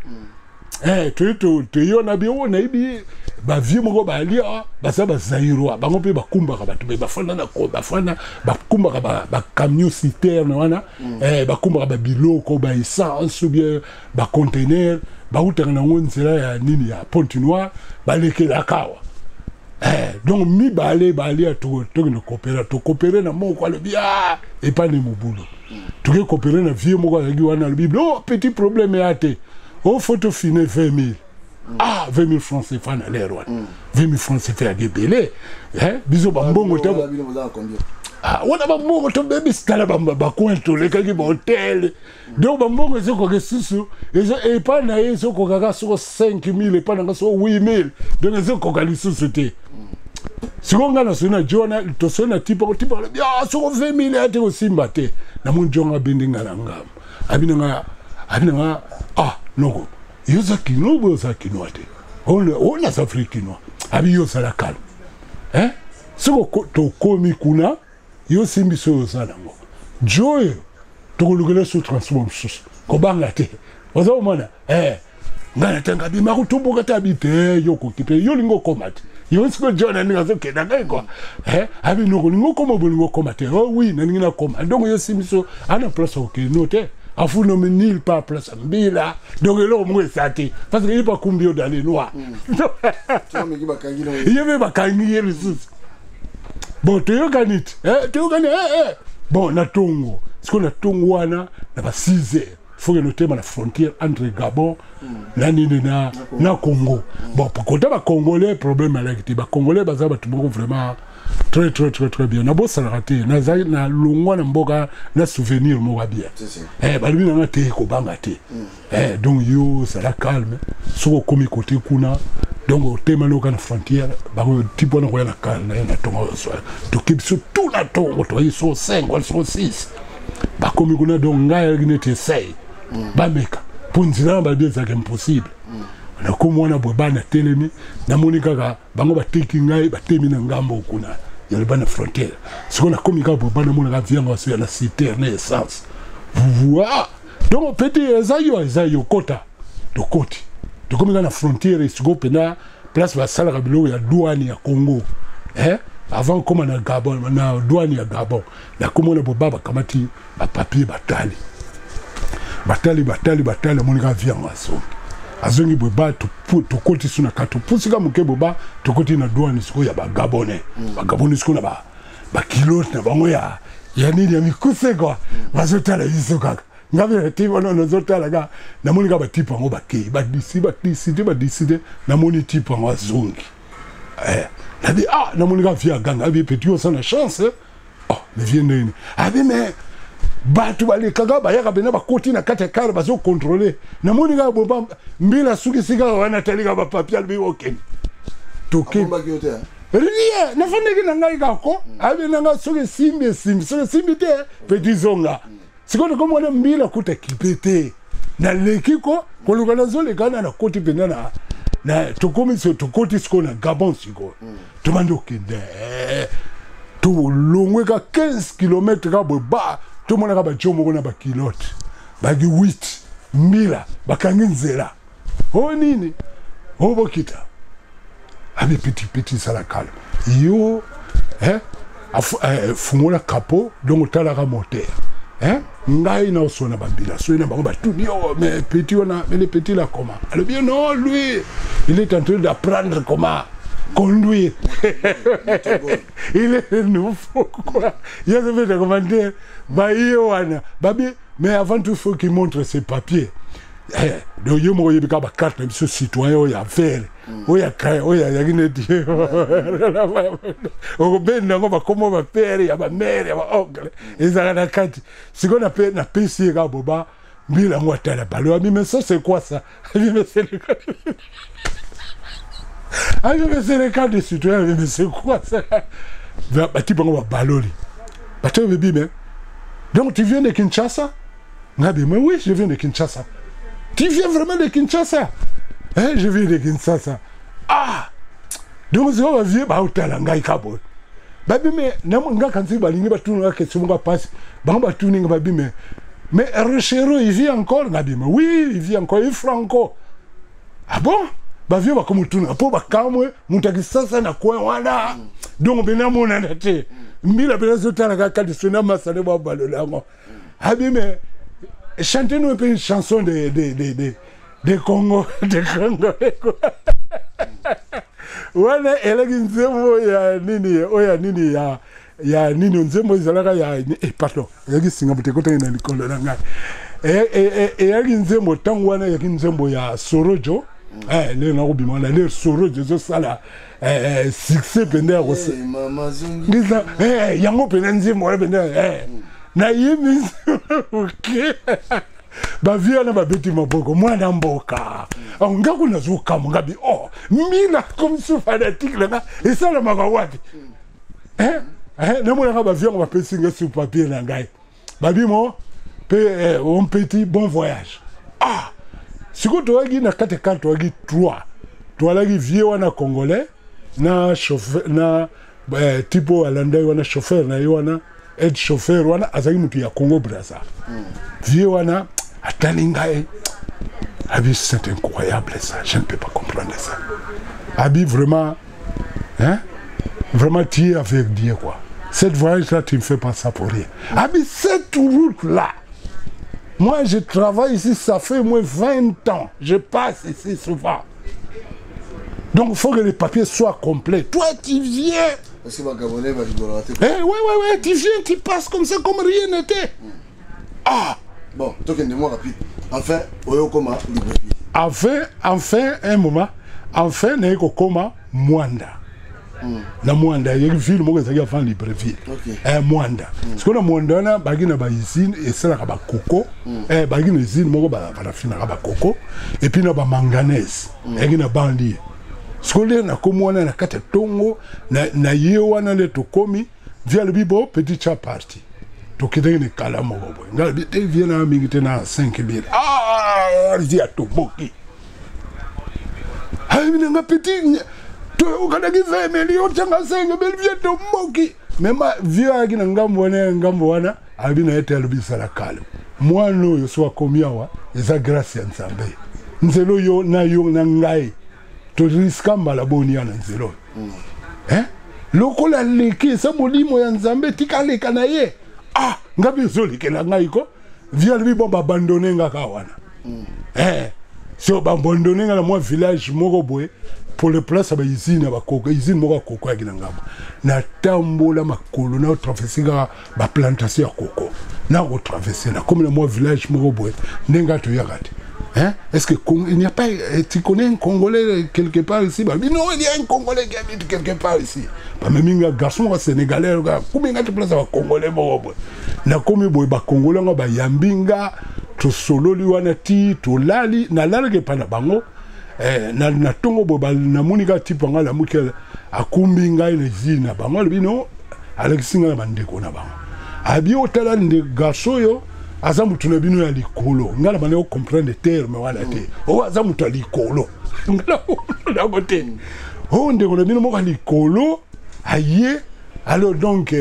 Toye toyo na bi oyo nayebi bavie moko balia, baza bazaïrois, bango mpe bakumbaka bato me bafanda na bafanda, bakumbaka bacamion citerne wana, bakumbaka babiloko, baessence ou bien baconteneur, bautaka nango nzela ya nini ya Pointe Noire, balekelaka awa. Donc mibale balia, tokende kopera, tokopere na moko alobi: a epane mobulu. Toke kopere na vie moko azalaki wana, alobi: oh, petit problème ya te, o faut tofine 20 000. Ah, 20 000 francs CFA na lere wana, 20 000 francs CFA yaki ebele. Biso bambongo te wana, bambongo tobebisi, tala bacoin tolekaki, bahotel, donc bambongo ezokoka lisusu epai na ye ezokokaka soko 5 000, epai nanga soko 8 000, donc ezokoka lisusu te. Sikoyo ngai nasoli na jo wana, tosoli na tipo tipo, alobi: ah, soko 20 000 ya te, kosimba te. Namoni jonga abendi ngai na ngambo, abi nanga, abi nanga: ah noko, yo oza kinois boye, oza kinois te? Oyo naza vrai kinois. Abi yo ozala calme, hein? Soki tokomi kuna, yo osimbi so oyo oza nango jo oyo, tokolukela so transport mosusu, kobanga te. Oza komona, eh, ngai natanga abima kotomboka te. Abi te, yo okoki mpe, yo olingi okoma te. Yo siko jo na ndenge azokenda ngai kua, abi noko olingi okoma, bolingi okoma te? Oh oui, nalingi nakoma. Donc yo osimbi so ana place okende no te, afunomi nulle part, place mbila, donc eloko moko eza te, parce que ye bakumbi yo dans le noir, ye mpe bakangi ye lisusu. Bon, toyokani te, toyokani. Bon, na ntongo sikoyo, na ntongo wana na ba 6 heures, faut que notema na frontière entre Gabon na nini na Congo. Bon, kota bacongolais, problème alaki te. Bacongolais baza bato moko vraiment très très très très bien. Nabosanaka te, nazali na longwa na mboka na souvenir moko ya bien. Balobi nanga te, kobanga te. Donc yo ozala calme, soki okomi kote kuna, donc otemani oka na frontière, bango type wana koya na kale na ye na ntongo, toke biso tout na ntongo, toyei so 5 wala so 6, bakomi kuna. Donc ngai ayaki neti esai bameka mpo nzela na balobi ezalaka impossible. Nakomi wana boye, bana telemi, namoni kaka bango bateki ngai, batemi na ngambo kuna ya loba na frontière. Sikoyo nakomi kaka boye, bana monaka viango aso ya na citerne essence vuvua. Donc petit, eza yo, eza yo, kota. Tokoti, tokomi kaka na frontière sikoyo mpenza, place basalaka biloko ya douane ya Congo, eh? Avant okóma na Gabon, na douane ya Gabon, nakomona boba bakamati bapapier, batali, batali, batali, batali, amoni kaka vieux yango azongi, azongi boye ba tokoti su na kati, topusika moke boba tokoti na douane sikoyo ya Bagabonais. Bagabonais sikoyo na bakilote na bango ya nini, ya mikuse kua, bazotala biso kaka. Nga mpe na wana nazotala kaka, namoni kaka batype yango bakei, badisi, badiside, badiside, namoni type yango azongi. Eh, nabi ah, namoni kaka vieux aganga, abi: "Petit, oza na chance." Oh, mais vieux, ndenge? Abi: "Mais bato balekaka, bayaka mpena, bakoti na kati ya car, bazocontrôle. Namoni kaka boba mbila asukisi kaka wana, atali kaka bapapier, alobi okende." Toke rien, nafandaki na ngai kako. Abi na ngai: "Soki esimbi, esimbi, soki esimbi te, petit, zonga." Sikoyo tokomi wana, mbila kuta kipe te, naleki ko koluka, nazoleka na nakoti mpenza na tokomi, tokoti sikoyo na Gabon. Sikoyo tobandi okende, tolongwe ka 15 km ka boye ba tomonaka bajo moko na bakilote baki 8 mbila, bakangi nzela. O nini, o bokita. Abi: "Petit, petit, sala calme yo, eh? Eh, fungola capot, donc otalaka moteur, hein? Ngai naosona bambila." Soki na bango batuni yo: "Mais petit wana, mais le petit là, comment?" Alobi: "Non, lui, il est en train d'apprendre comment conduire, il est nouveau quoi." Ye azobeta commentaire baye wana, babi: "Mais avant tout, faut qu'il montre ses papiers." Eh, donc yo moko oyebi kaka bacarte na biso citoyen oyo ya vert, oyo ya kaya, oyo azalaki neti okobenda yango, bakoma bapère ya bamère ya baoncle ezalaka na kati. Sikoyo napesi ye kaka boba, mbila yango atala balo, abi: "Mais ça, c'est quoi ça?" Abi: "Mais c'est le abi mais c'est le carte de citoyen." Abi: "Mais c'est quoi ça?" Bati bango babaloli bato bebi: "Mais donc tu viens de Kinshasa?" Ngabi: "Mais oui, je viens de Kinshasa." "Tu viens vraiment de Kinshasa?" "Hein, je viens de Kinshasa." Ah, donc sikoyo bavieux baotala ngai ka boye, babi: "Mais nga kanisi balingi batuna question moko pasi." Bango batuni nga, babi: Mais Rochereau, il vit encore?" Ngabi: "Mais oui, il vit encore, il franco." "Ah bon?" Bavieux bakomotuna mpo bakamwe moto akisasa na coin wana, donc mpe namonana te. Mbila mpe nazotala kaka liso na masane babalola yango. Abi: "Mais chantez-nous un peu une chanson de Congo, de Congo." Wana elaki nzembo ya nini, oyo ya nini, ya nini, nzembo ezalaka ya, eh, pardon, ezalaki singa moto ekotaki na likolo na ngai. Eyaki nzembo ntango wana, eyaki nzembo ya Sorojo. Eh, lelo nakobima wana, lelo Sorojo ezosala succès mpenza ya ngisa yango mpenza, nzembo wana mpenza nayembi. Oke, bavieux wana babeti maboko, mwana mboka. Nga kuna nazokamwa, ngabi: "Oh, mbila comme su fanatique na nga, esalamaka wapi?" Namonaka bavieux yango bapesi nga sur papier na ngai, babi: "Mo mpe mon petit, bon voyage." Ah, sikoyo toyaki na kati ya car, toyaki 3, toalaki vieux wana congolais na chauffeur na type oyo alandaki wana, chauffeur na ye wana, aide chauffeur wana azalaki motu ya Congo Braza. Vieux wana atali ngai, abi: "C'est incroyable ça, je ne peux pas comprendre ça." Abi: "Vraiment, hein, vraiment, tu es avec Dieu quoi. Cette voyage là, tu ne fais pas ça pour rien." Abi: "Cette route là, moi, je travaille ici, ça fait moins 20 ans, je passe ici souvent, donc il faut que les papiers soient complets. Toi, tu viens." Parce que Bagabonais balingolaka te. Eh, ouais, tu viens, tu passes comme ça, comme rien n'était. Ah. Bon, tokende mwa rapide. Enfin oyo okoma Libreville. Enfin, un moment, enfin naye kokoma Mwanda. Na Mwanda eyaki ville moko ezalaki avant Libreville. Eh, Mwanda. Sikoyo na Mwanda wana bazalaki na bausine esalaka bakoko. Eh, bazalaki na usine moko barafinaka bakoko et puis na bamanganèse eyaki na banlieue. Sikoyo nde nakomi wana na kati ya ntongo na ye wana nde tokomi. Vieux alobi: "Bo petit, cha parti." Tokendaki na ekala moko boye. Ngai alobi te: "Vieux, na mingi te, na 5000." Ah, vieux atoboki, ayebi nanga: "Petit, toyokanaki 20 million, tianga 5 mille." Vieux tomoki mema. Vieux ayaki na ngambo wana ya ngambo wana, alobi na ye te, alobi: "Ezala kale, mwana oyo so akomi awa, eza grâce ya Nzambe." Nzela oyo na yo na ngai toriska mbala boni ya na nzela oyo mm. eh? Lokola aleki, eza molimo ya Nzambe, tika aleka na ye. Ah, ngai mpe ezolekela ngai ko vie. Alobi bon, babandone nga kaka wana mm. Eh, so babandone nga na mwa village moko boye pour le place ya bausine ya bakoko, usine moko ya koko yaki na ngambo. Natambola makolo, na traverse kaka baplantation ya koko, na kotraverse, nakomi na mwa village moko boye ndenge nga toyaka te. Hein? Est-ce que il n'y a pas, eh, tu connais un Congolais quelque part ici? Bah, non, il y a un Congolais qui habite quelque part ici. Bah, mais minga garçon sénégalais, combien de place à Congolais bon na komi boye, ba Congolais nga ba yambi nga, tosololi wana ti tolali, nalalaki epai na bango. Eh, na, na tongo boye namoni kaka type nga alamuki, akumbi ngai na usine na bango. Alobi no, alakisi ngai na bandeko na bango, abi otala nde garçon oyo aza motu na bino ya likolo. Ngai na bandi kocomprendre terme wana te. Oyo aza moto ya likolo, ngai nakongo te. Oyo ndeko na bino moko ya likolo aye. Alors donc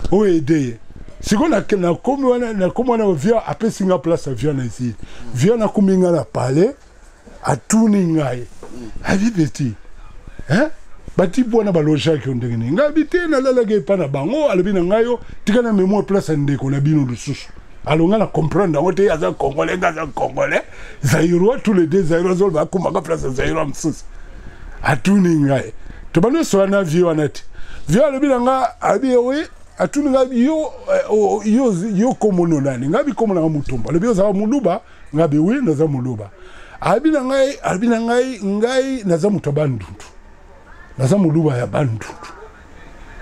oyo aide ye sikoyo nakomi wana, nakomi wana, via apesi nga place ya via na esili via, nakomi nga na palais. Atuni ngai, abi petit, hein, batipe wana balojaki yo ndenge nini? Ngai abi te, nalalaki epa na bango. Alobi na ngai, yo tika na memo place ya ndeko na bino lisusu. Alo ngai na comprendre yango te, aza Congolais, ngai aza Congolais, Zairois, tous les deux Zairois. Azoloba akomaka place ya Zairois mosusu. Atuni ngai, tobandi osola na vie wana te. Vie alobi na ngai, abi oui, atuni ngai, yo, yo, yo komono nani? Ngai abi komona nga Mutombo. Alobi ozala Moluba? Ngai abi oui, naza Moluba. Abi na ngai, alobi na ngai, ngai naza moto ya Bandundu, naza Moluba ya Bandundu.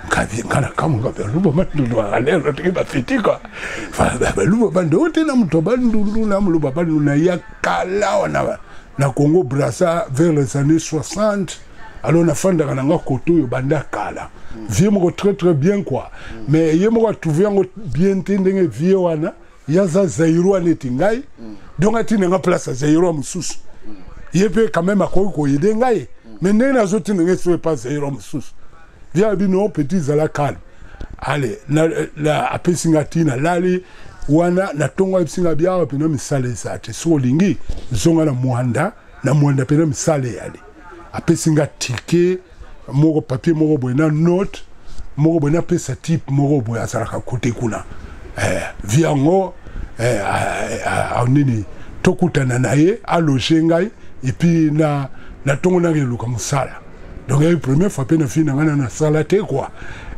Ngabi nga na kamwe, ngabi baluba Bandundu alelo tiki bafiti kua baluba Bandundu oyo te, na moto ya Bandundu, na moluba Bandundu. Naya kala wana na Congo Brasa vers les années 60. Alors nafandaka na nga kote oyo banda kala. Vie moko très très bien quoi, mais ye moko atrouve yango bien te ndenge vie wana ye aza Zairois neti ngai. Donc atinda nga place ya Zairois mosusu. Ye mpe quand même akoki koyede ngai, mais ndenge nazotinda ngai so epa Zairois mosusu. Via bino petit, zala calme. Ale na, na, apesi nga ntina, lali wana na ntongo, ayebisi nga biawa mpena misala eza te, soki olingi zonga na Mwanda. Na Mwanda mpena misala eyali. Apesi nga ticket moko, papier moko boye na note moko boye, napesa type moko boye azalaka kote kuna. Eh, vi yango eh, nini, tokutana na ye, aloge ngai et puis na na ntongo nanga eluka mosala. Donc eyi première fois mpe na fille na ngai na nasala te quoi.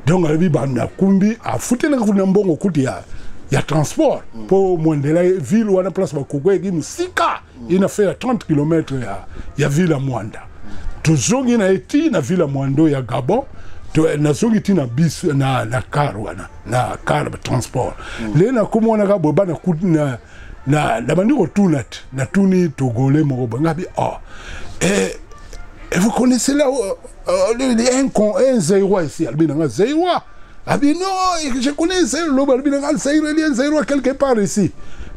Donc alobi nakumbi, afutelaka kuna mbongo kutu ya transport mpo Mwandela ville wana place bakoko eki mosika, ina fait ya 30 km ya ville ya Mwanda. Tozongi na ye ti na ville ya Mwanda ya Gabon. Nazongi ti na bis na car wana, na car transport. Le nakomi wana kaka boye, bana na bandi kotuna te, natuni Togolais moko boye, ngabi oh, eh, et vous connaissez là un Zaïrois ici? Alobi nanga Zaïrois, abi non, je connais Zaïrois. Loba alobi nanga Zaïrois, il y a un Zaïrois quelque part ici.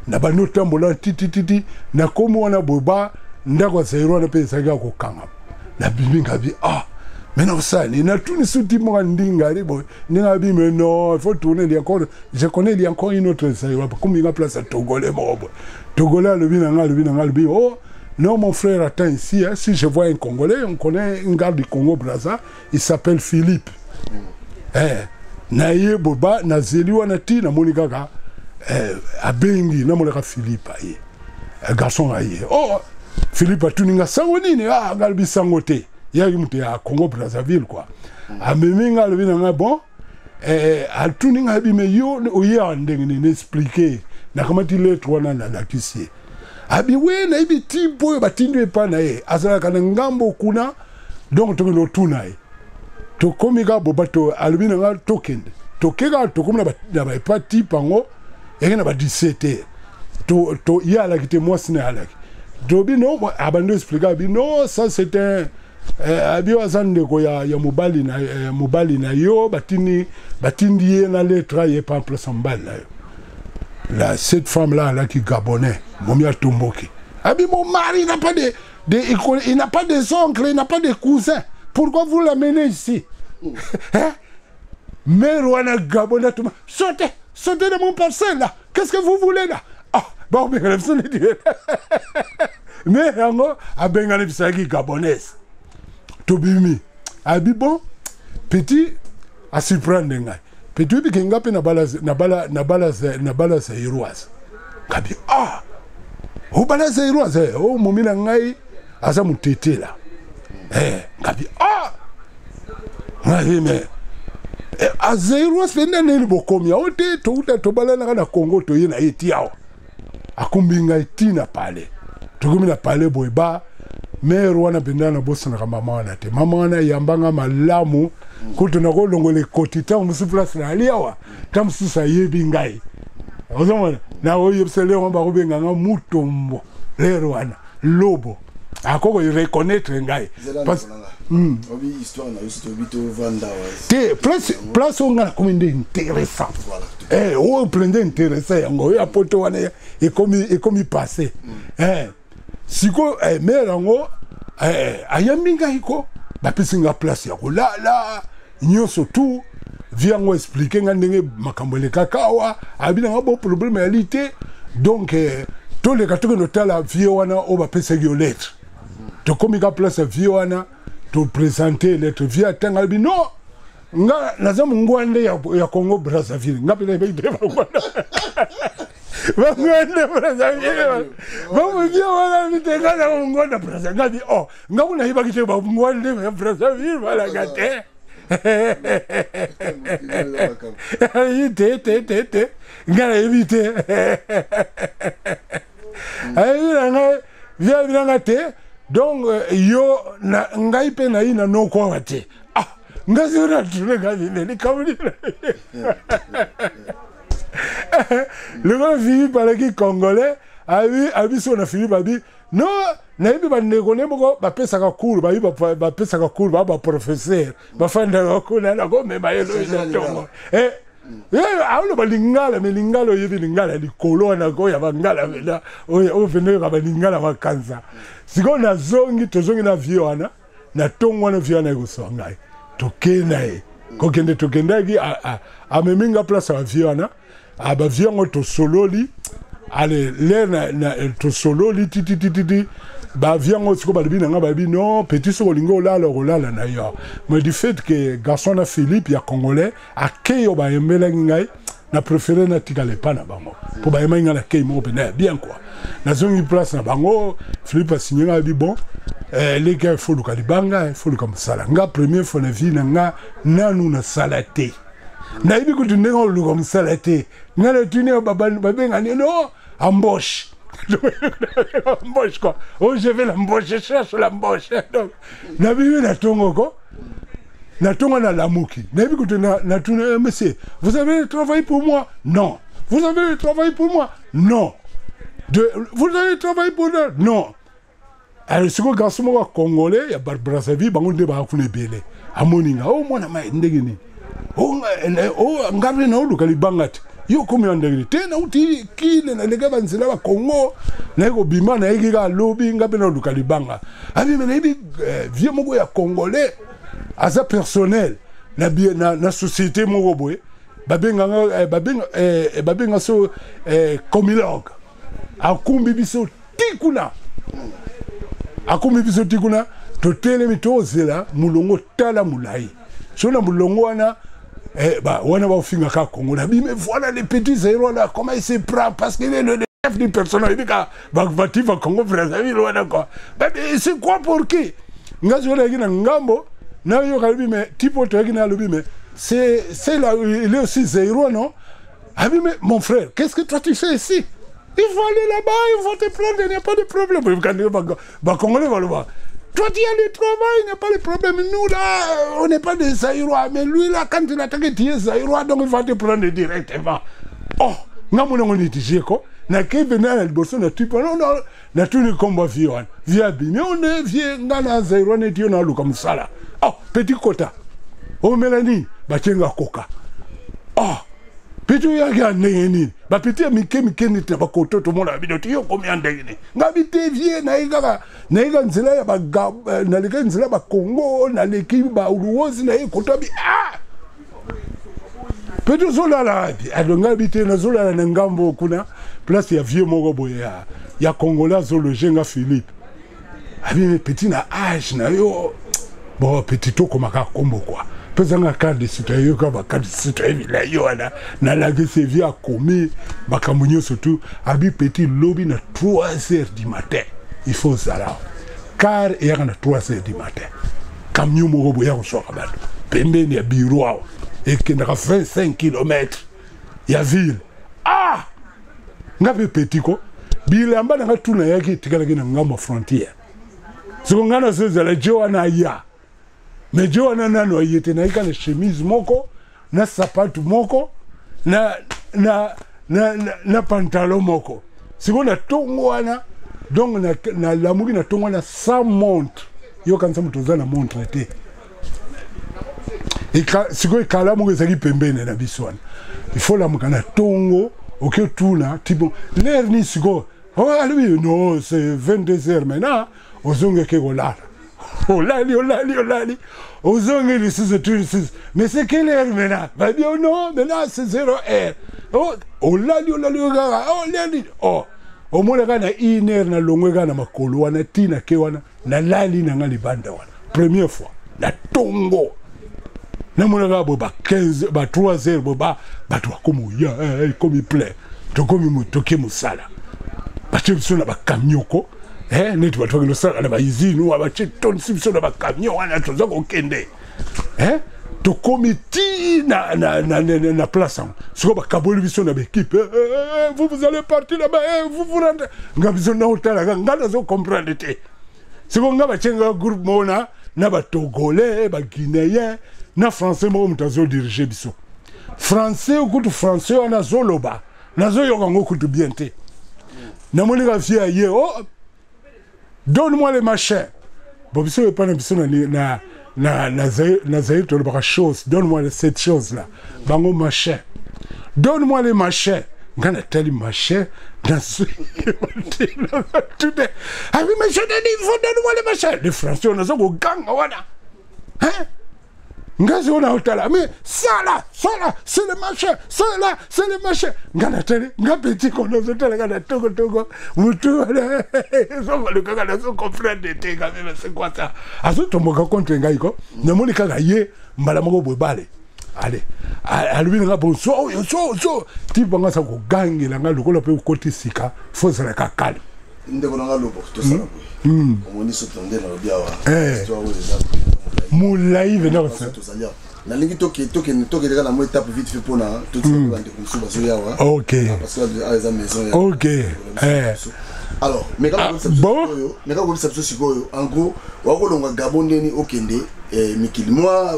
Na bandi otambola titititi, nakomi wana boye, ba ndako ya Zaïrois wana mpe ezalaki ya kokangama. Nabimi, ngabi ah, mais nakosala nini? Natuni suti moko ndinga ali boye, ndenge abi mais non, il faut tourner, il y a encore, je connais, il y a encore une autre Zaïrois. Bakomi nga place ya Togolais moko boye. Togolais alobi na nga, alobi na nga, alobi oh non, mon frère, attends ici, hein, si je vois un Congolais, on connaît un gars du Congo Brazza, il s'appelle Philippe. Eh, na ye boba nazeli wana ti namoni kaka eh, abengi, namonaka Philippe aye. Eh, garçon aye. Oh, Philippe atuni nga sango nini? Ah, nga alobi sango te. Yaki moto ya Congo Brazzaville quoi. Amemi nga, alobi na nga bon, eh, atuni nga abi mais yo oye awa ndenge nini? Expliquer. Nakamati lettre wana, nalakisi ye. Abi we, nayebi type oyo batindi epai na ye, azalaka na ngambo kuna, donc tokende otuna ye. Tokomi kaka boba to, alobi na nga tokende, toke kaka, tokomi na baepa type yango, eke na ba 17 heures. To, to, ye alaki te, mwasi na ye alaki. Tobi no, abandi expliquer, abi non, ça c'est un eh, abi oyo aza ndeko ya mobali na yo, batindi ye na lettre ye pa place ya mobali na yo. La, cette femme là alaki Gabonais, momi atomboki, abi mon mari n'a pas de il n'a pas des oncles, il n'a pas de cousins, pourquoi vous l'amenez ici, hein? Mère wana Gabonais atoma, sautez, sautez de mon parcelle là, qu'est-ce que vous voulez là? Ah, bon, mais Mais yango abengani bisaki gabonaise. Tobimi abi bon petit asurprendre ngai. Petit oyebi ke nga mpe nabala nabala nabala nabala zairoise. Ngabi ah obala zairoise eh, o momi na ngai aza motetela eh, ngabi ah ngai me eh, azairoise mpe nde nini bokomi yango te touta tobalanaka na congo toye na ye ti awa akumbi ngai ti na palais tokomi na palais boye ba mere wana mpenza nabosanaka mama wana te mama wana ayamba nga malamu kutu nakolongola ekoti ntango mosusu place nayali awa ntango mosusu ayebi ngai ozomona nakoyebisa lero wana bakobenga nga mutombo lero wana lobo akoki koreconnaitre ngai hmm. te place place oyo ngai nakomi nde intéressant eh, oyo mpenza intéressant yango oyo ya poto wana ekomi ekomi passé hmm. eh, sikoyo eh, mere yango ayambi ngai ko bapesi ngai place ya kolala nyonso tout vie yango explike ngai ndenge makambo elekaka awa abi na ngai bo problème yali te donc eh, toleka tokende otala vie wana oyo bapesaki yo lettre tokomi ka place ya vie wana topresente lettre vie atanga alobi non nga naza mongwande ya, ya congo brazzaville nga mpe nayebaki te bangwanda bangwande brazzaville bamobie wana bite nga na mongwanda brazzaville nga bi o oh, nga kuna nayebaki te bangwande ya brazzaville balaka te te te te te nga nayebi te ayebi na ngai vie ayebi na ngai te donc euh, yo na ngai mpe nayi na noko awa te ah ngai soki natune ngai nini likambo nini lokola philippe alaki congolais abi abi so na philippe abi no nayebi bandeko nde moko bapesaka cour bayebi bapesaka cour ba baprofesseur bafandaka kuna nakomema ye loyi na ntongo eh, eh, aoloba lingala me lingala oyebi lingala likolo wana oyo ya bangala mpenza oyo mpenza oyoka balingala makanza sikoyo nazongi tozongi na vie wana na ntongo wana vie wana ekoswa ngai tokei na ye kokende tokendaki amemi nga place ya vie wana ah, ba vieux yango tosololi ale lere na, na, tosololi tititititi ba vieux yango sikoyo balobi na nga balobi non petit soki olingi olala okolala na yo mais du fait que garçon na philippe ya congolais akei oyo bayembelaki ngai na préféré natikala epa na bango mpo bayembaki ngai na kei moko mpenza ya bien quoi nazongi place na bango philippe asigne ngai abi bon eh, leki il faut luka libanga il faut luka mosala nga première fois na vie na nga nanu nasala te nayebi kutu ndenge oluka mosala te ngai natuni yo babengani no embauche embauche quoi oh je vais l'embauche je cherche l'embauche donc nabimi na tongo ko na tongo nalamuki nayebi kutu natuni eh, monsieur vous avez travaillé pour moi non vous avez travaillé pour moi non de, vous avez travaillé pour moi non Alors sikoyo garçon moko ya congolais ya Brazzaville bango nde baya kuna ebele amoni nga o oh, mwana mai ndenge nini o oh, oh, nga mpe naoluka libanga te yo okomi ya ndenge nini te nauti kine naleka banzela ba congo naye kobima nayeki kaka lobi nga mpe naoluka libanga abime nayebi eh, vieux moko ya congolais aza personnel na, na, na société moko boye babenganga eh, babenga, eh, babenga so eh, comilogue akumbi biso ti kuna akumbi biso ti kuna totelemi tozela molongo tala molai so na molongo wana eh, ba, wana baofinga kaka kongo na bime voilà les petits zairois là comment il se prend parce qu'il est le chef du personnel oyebi kaka bativa congo brazzaville wana quoi c'est quoi pour qui nga soki nayaki na ngambo nayoka alobi mais tipo toyaki na alobi mais c'est là il est aussi zairois non Abi, mais mon frère, qu'est-ce que toi tu fais ici Il faut aller là-bas, ils vont te prendre, il n'y a pas de problème. Bah, Congolais va le voir. Toi, tu as le travail, il n'y a pas de problème. Nous, là, on n'est pas des Zaïrois. Mais lui, là, quand il attaque, tu es Zaïrois, donc il va te prendre directement. Oh, nga mona ngo neti ko nakei mpenza na liboso na tupa non non natuni nkombo ya vie wana vie abimi one vie nga na zaïrois neti yo naluka mosala oh petit kota omela nini batie nga koka oh peti oyaki ya ndenge nini bapeti ya mike mike neti na bakoto tomonaka bino te yo okomi ya ndenge nini nga bite vie naye kaka nayeka nzela ya eh, naleki nzela ya bakongo naleki baluwozi naye koto abi ah peti ozolala wapi alonga bi te nazolala na ngambo kuna place ya vieux moko boye ya, ya congolais azologe nga philippe Abi mais petit na age na yo bon petit tokomaka kombo quoi pesa nga carte de citoyen yoka ba carte de citoyen milai wana nalakisi vie akomi makambo nyonso tu abi petit lobi na 3 heures du matin il faut ozala car eyaka na 3 heures du matin camion moko boya koswaka bato pembeni ya biro awa ekendaka 25 km ya ville ah nga mpe petit ko bilamba na nga tu nayaki etikalaki na ngambo ya frontière soko nga nazozala je wana aya mais je wana nano aye te nayika na chemise moko na sapatu moko na, na, na, na, na pantalon moko sikoyo na ntongo wana donc nalamuki na ntongo wana sans montre yokanisa moto oza na montre te sikoyo ekala moko ezalaki pembeni na biso wana il faut lamuka na ntongo oke otuna tipo lere nini sikoyo oh, alobi non c'est 22 heures maintenant ozongi oke kolala olali olali olali ozongi lisusu tu lisusu mais c'est quelle heure maintenant babi oh non maintenant c'est 0 heure oh, olali olali kaka olali oh omona kaka na une heure nalongwe kaka na makolo wana ntina ke wana nalali na nga libanda wana première fois na tongo namona kaka boye ba 15 ba 3 heures boye ba bato bakomi oya eh, eh, ekomi plein tokomi toke mosala batie biso na bacamion ko eh, neti bato bakende kosala na bausine wa batie tonisi biso na bacamion wana toza kokende eh, tokomi ti na, na, na, na, na, na place yango sikoyo bakaboli biso na baekipe eh, eh, eh, vous vous allez partir là-bas eh, vous vous rentrez nga biso naotalaka nga nazo comprendre te sikoyo nga batie nga groupe moko na na batogolais baguinéen na français moko moto azodirige biso français kutu français wana azoloba nazoyoka yango kutu bien te namoni ka fie aye oh, donne moi le machin bon biso epai na biso na, na, na, na, na zaire tolobaka chose donne moi cette chose là bango machin donne moi le machin nga natali machin nazoyebate abi machin nani faut donne moi le machin le français onaza koganga wana hein nga sikoyo naotala mais sala sala c'est le machin sala c'est le machin nga natali nga petit ko nazotala nga na tokotoko mutu wana ezongolu kaka nazo comprendre te nga meme c'est quoi ça azotomboka contre ngai ko namoni kaka ye mbala moko boye bale ale alobi na nga bon so oyo so so ti bango aza kogangela nga lokola mpe okoti sika fo ozalaka calme ndeko na nga lobo tosala hmm. boye hmm. omoni soki nde nalobi awa eh. histoire oyo eza molai mpenza tozali awa nalingi tokende kaka na mwa étape vite fait mpona totika hmm. bandeko mosusu bazoya awa ok ah, parce que awa eza maison ya ok eh. alors meka ah, kobisa biso sikoyo en gros wakolongwa gabon ndeni okende eh, mikili mwa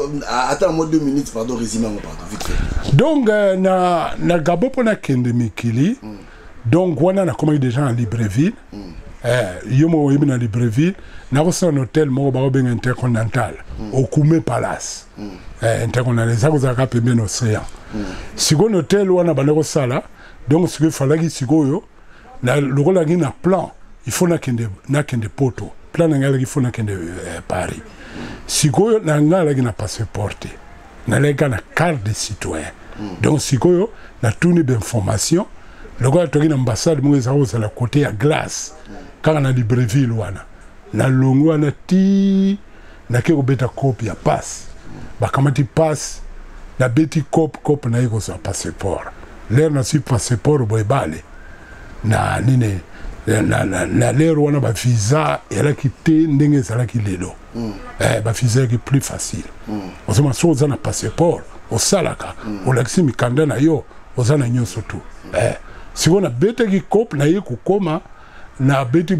ata mwa 2 minutes pardon résumé yango pardon vite fait donc euh, na, na gabon mpo nakende mikili mm. donc wana nakomaki déjà na libreville mm. eh, yo moko oyebi na libreville nakosala na hotel moko bakobenga intercontinental mm. okume palace mm. eh, intercontinental eza kozalaka pembeni océan mm. sikoyo na hotel wana banda kosala donc sikoyo efalaki sikoyo lokola ngi na plan il faut nakende, nakende poto plan na ngai alaki faut nakende eh, paris sikoyo na ngai alaki na passeport te nalaki kaka na carte de citoyen mm. donc sikoyo natuni bainformation lokola toki na ambassade moko ezala kozala kote ya glace mm. kaka na libreville wana nalongwi wana ti nake kobeta cope ya passe bakamati passe nabeti cope cope naye kozwa passeport lere nazwi passeport boye bale na nini na, na, na, na lere wana bavisa ezalaki te ndenge ezalaki lelo mm. eh, bavisa ezalaki plus facile mm. ozoma soki oza na passeport osalaka mm. olakisi mikanda na yo oza na nyonso tu mm. eh, sikoyo nabetaki cope naye kokoma nabeti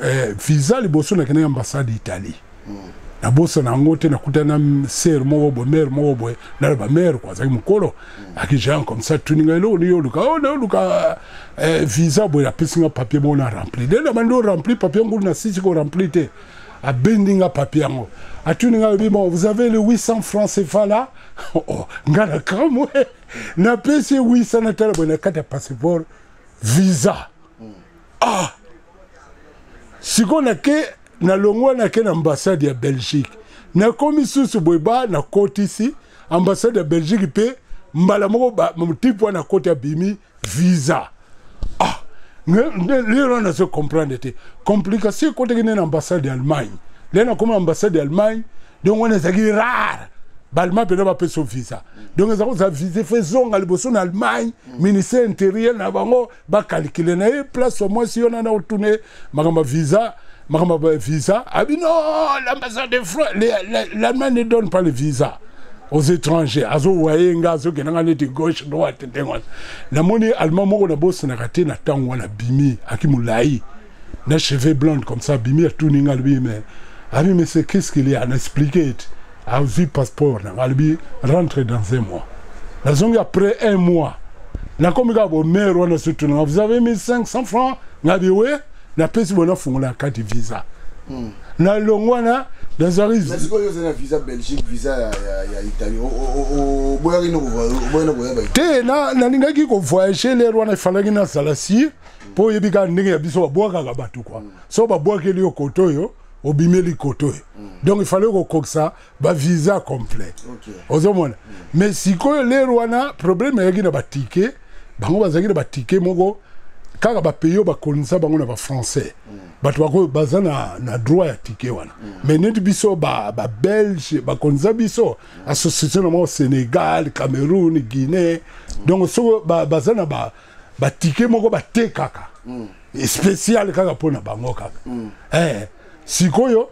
eh, visa liboso nakendaki ambassade italie mm. nabosana yango te nakutana na sere moko boye mare moko boye naloba mare ko azalaki mokolo mm. aki jean comme ça tuni ngai eloko nini oluka o oh, naoluka eh, visa boye apesi nga papier moko na rempli nde nabandi orempli papier ngulu na sisi korempli te abendi nga papier yango atuni ngai alobi bon vous avez le 800 francs cfa là oh, oh, nga na kamwe napesi ye 800 natala boye na kati ya passeport visa ah sikoyo nake nalongwa nake na ambassade ya belgique nakomi susu boye ba nakotisi ambassade ya belgique mpe mbala moko motipe wana akoti abimi visa ah Lelo wana nazo comprendre te complication ekotaki nde na ambassade ya Allemagne. Nde nakoma ambassade ya Allemagne, donc wana ezalaki rare baallemand mpenza bapesa visa. Donc eza kozala visa fo ezonga liboso na Allemagne, ministère intérieur na bango bakalikile na ye place ya mwasi yo nana otuna ye makambo ya visa, makambo ya visa. Abi non, l'ambassade de France, l'Allemagne ne donne pas le visa aux étrangers. Azowa ye nga azokenda nga neti gauche droite ndenge wana. Namoni allemand moko nabosanaka te na ntango wana, bimi aki molai na cheveux blonde comme ça, bimi atuni nga, alobi mais, abi mais c'est qu'est-ce qu'il y a? Na expliqué ete azwi passeport na nga, alobi rentre dans un mois. Nazongi après un mois, nakomi kaka bomere wana surtout nanga, vous avez mis 500 francs? Nga bi we, napesi bo, nafungola na kati visa. Nalongwa wana nazalaki sikoyo oza na visa Belgique, visa ya Italie, oboyaki na koyaba te. Nalingaki kovoyage lere wana, efalaki nazala si mpo oyebi kaka ndenge ya biso babwakaka bato kua. So babwakeli yo kote oyo, obimeli kote oyo. Donc ifale kokokisa bavisa complet, ozomona. Mais sikoyo lere wana problème eyaki na batike. Bango bazalaki na batike moko kaka bapays oyo bakolonisa bango na bafrançais, bato bakoyo baza na droit ya tike wana. Mais neti biso babelge bakolonisa biso association na moko Sénégal, Cameroun, Guinée, donc soko baza na batike moko batekaka spécial kaka mpo na bango kaka. Sikoyo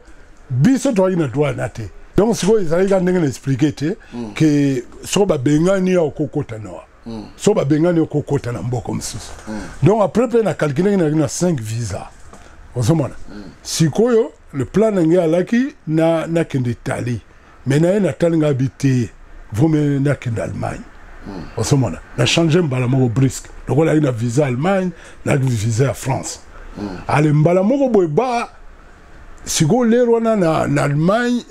biso toyaki na droit na te. Donc sikoyo ezalaki kaka ndenge na expliqué te ke soko babengani ya okokota noa, so babengani okokota na mboka mosusu. Donc après mpe na calculaki, nayaki na 5 visa, ozomona. Sikoyo le plan na ngai alaki na nakende Italie, mais naye natali ngai bi te, vaut mieux nakende Allemagne, ozomona. Na change mbala moko brusque, lokola nayaki na visa Allemagne, nayaki visa ya France. Ale mbala moko boye ba sikoyo lero wana na Allemagne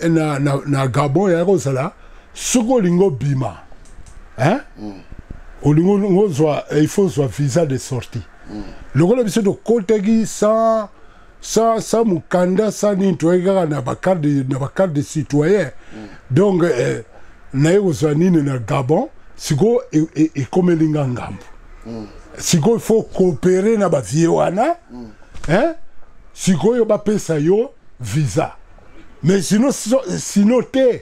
na Gabon eyaki kozala soki olingi obima, hein? Olingi ozwa, il faut ozwa visa de sortie. Lokola biso tokotaki sans mokanda, sans nini, toyaki kaka na bacarte de citoyen. Donc naye kozwa nini na Gabon, sikoyo ekomeli nga ngambo. Sikoyo il faut coopérer na bavieux wana, hein? Sikoyo bapesa yo visa, mais sinon sinon te.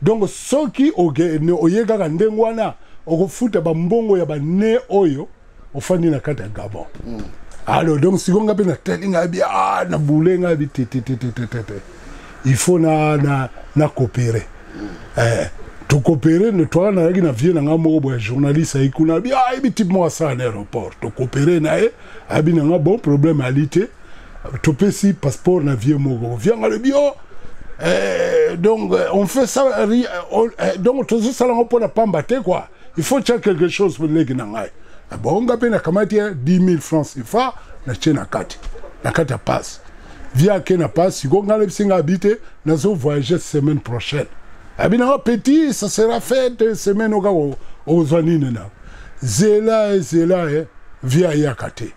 Donc soki oye kaka ndenge wana, okofuta bambongo ya bane oyo ofandi na kati ya Gabon. Alors donc sikoyo nga mpe natali ngai bi, ah, na bule ngai bi te te te te te te te, il faut na coopérer. Tokopere toaka, nazalaki na vieux na ngai moko boye journaliste ayi kuna, abi ayebi type moko asala na aéroport. Tokopere na ye, ayebi na nga bon problème ali te. Topesi passeport na vieux moko, vieux nga alobi o donc on fait ça, donc tozosala yango mpona pamba te quoi, il faut tia quelque chose po leki na ngai. Bon, nga mpe nakamati ye 10 000 francs CFA, natie na kati ya passe. Vieux ake na passe. Sikoyo ngai nayebisi ngai abi te, nazo voyager semaine prochaine. Abi nanga petit, ça sera fait semaine oyo kaka okozwa nini na zela zela. Vieux ayaka te.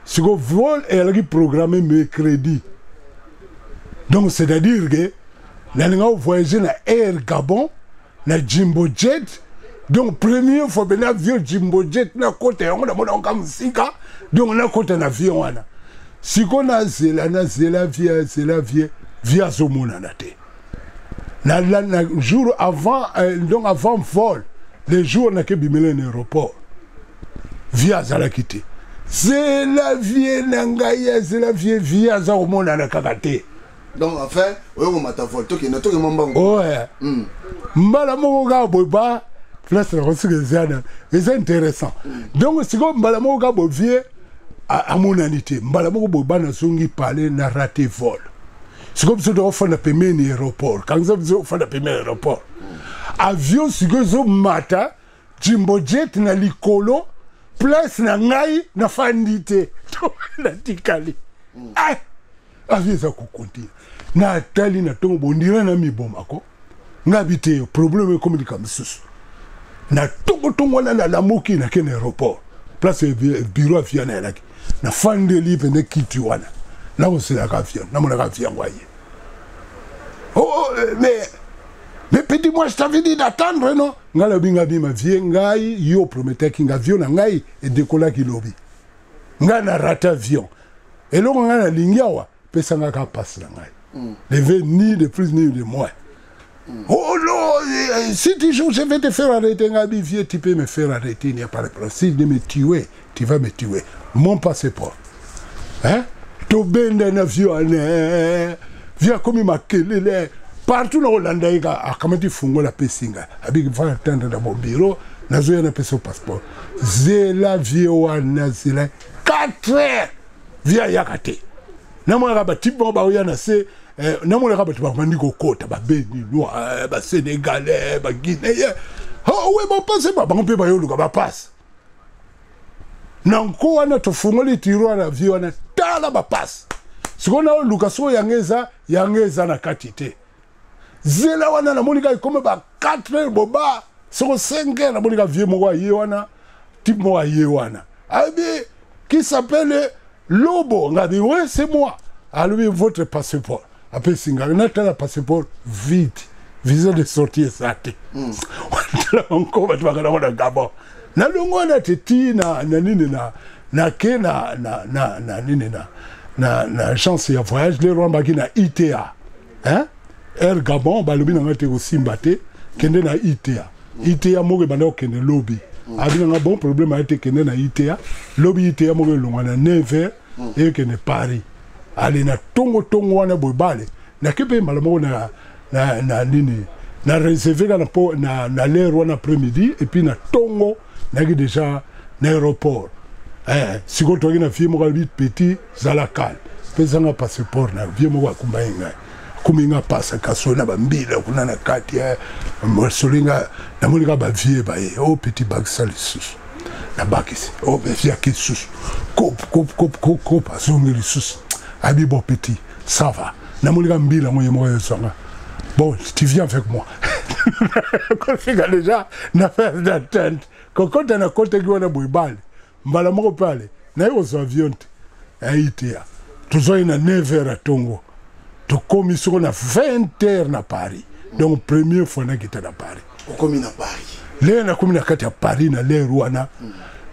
Sikoyo vol eyalaki programmé mercredi, donc c'est à dire que nalinga voyager na Air Gabon na Jumbo Jet. Donc première fois pene avion Jumbo Jet nakota yango, namona yango mosika. Donc nakota na avion wana, sikoyo nazela, nazela vieux, azela vieux, vieux azomonana te. Na jour avant, donc avant vol, le jour nakebimela na aéroport, vieux azalaki te. Zela vieux na ngai, azela vieux, vieux aza komonana kaka te. Donc enfin oyo komata vol, tokende, tokema mbango. Oye, mbala moko kaka boye ba place na kosuka eza na eza intéressant. Donc sikoyo mbala moko kaka boye vieux amonani te. Mbala moko boye bana zongi pale na raté vol. Sikoyo biso tokofanda pembeni aéroport, kangisa biso ofanda pembeni aéroport, avion sikoyo ezomata Jumbo Jet na likolo, place na ngai nafandi te, natikali. Ah, avion eza kokontina, natali na ntongo bondira na mibomako ngai bi te, problème ekomi likambo mosusu. Na ntongotongo wana nalamuki, nake na aéroport, place bureau avion nayalaki, nafandeli pene kiti wana, nakoselaka avion, namonaka avion yango aye. Oh, mais petit, moi je t'avais dit d'attendre, non? Ngai nalobi, ngai bima vieux, ngai yo prometaki nga avion na ngai edekolaki lobi. Ngai na rate avion. Eloko ngai nalingi awa, pesa ngai kaka passe na ngai. Leve ni de plus ni de moins. Oh non, si tu joues, je vais te faire arrêter. Ngabi, vieux, tu peux me faire arrêter, il n'y a pas de problème. Si de me tuer, tu vas me tuer. Mon passeport. Hein? Tobenda na vieux ane. Vieux akomi makelele. Partout na Hollande ye kaka akamati fungola apesi ngai. Abiki va attendre dans mon bureau, nazoya napesa yo passeport. Zela vieux wana zela 4 heures. Vieux ayaka te. Namonaka ba type moko baoya na se eh, namonaka bato babandi kokota ba Beninois, eh, ba Sénégalais, ba Guinéens. Oh, ouais, bapase bango mpe bayoluka bapase. Na nko wana tofungoli tiroir ya vie wana, tala bapase. Sikoyo naoluka soko yango eza yango eza na kati te. Zela wana namoni kaka ekomi ba 4 heures boba soko 5 heures, namoni kaka vie moko aye wana, type moko aye wana ayebi qui s'appelle Lobo. Ngabi ouais, c'est moi. Alobi votre passeport, apesi ngai natala passeport vide, visa de sortie eza te. Tala nko bato bakanango na Gabon, nalongo wana te ti na na nini na nake na na na na nini na na na agence ya voyage lero wana baki na ITA, hein? Air Gabon balobi na ngai te kosimba te, kende na ITA. ITA moko ebanda kokende lobi. Abi na ngai bon problème aye te, kende na ITA lobi. ITA moko elongwa na 9h ekende Paris. Ale na tongo tongo wana boye bale nake mpe mbala moko na na na nini na réservé kaka na na na l'heure wana après midi, et puis na tongo nayaki déjà na aéroport. Eh, sikoyo toyaki na vie moko alobi petit zala calme, pesanga passeport na vie moko akumba ye ngai akomi nga pasa kasoli na bambila kuna na kati eh, masoli nga namoni kaka bavie baye o oh, petit bakisa lisusu nabakisi o oh, bavie ake lisusu kop kop kop kop kop azongi lisusu abi bon petit ça va, namoni kaka mbila yango ye moko ezwanga bon tu viens avec moi kofika déjà na phase d'attente kokota na kotaki wana boye bale mbala moko mpe ale naye kozwa avion te ayi te ya tozwaki na 9 heures ya tongo, tokomi soko na 20 heures na Paris. Donc première fois nakita na Paris. Okomi na Paris. Lere nakomi na kati ya Paris na lere wana,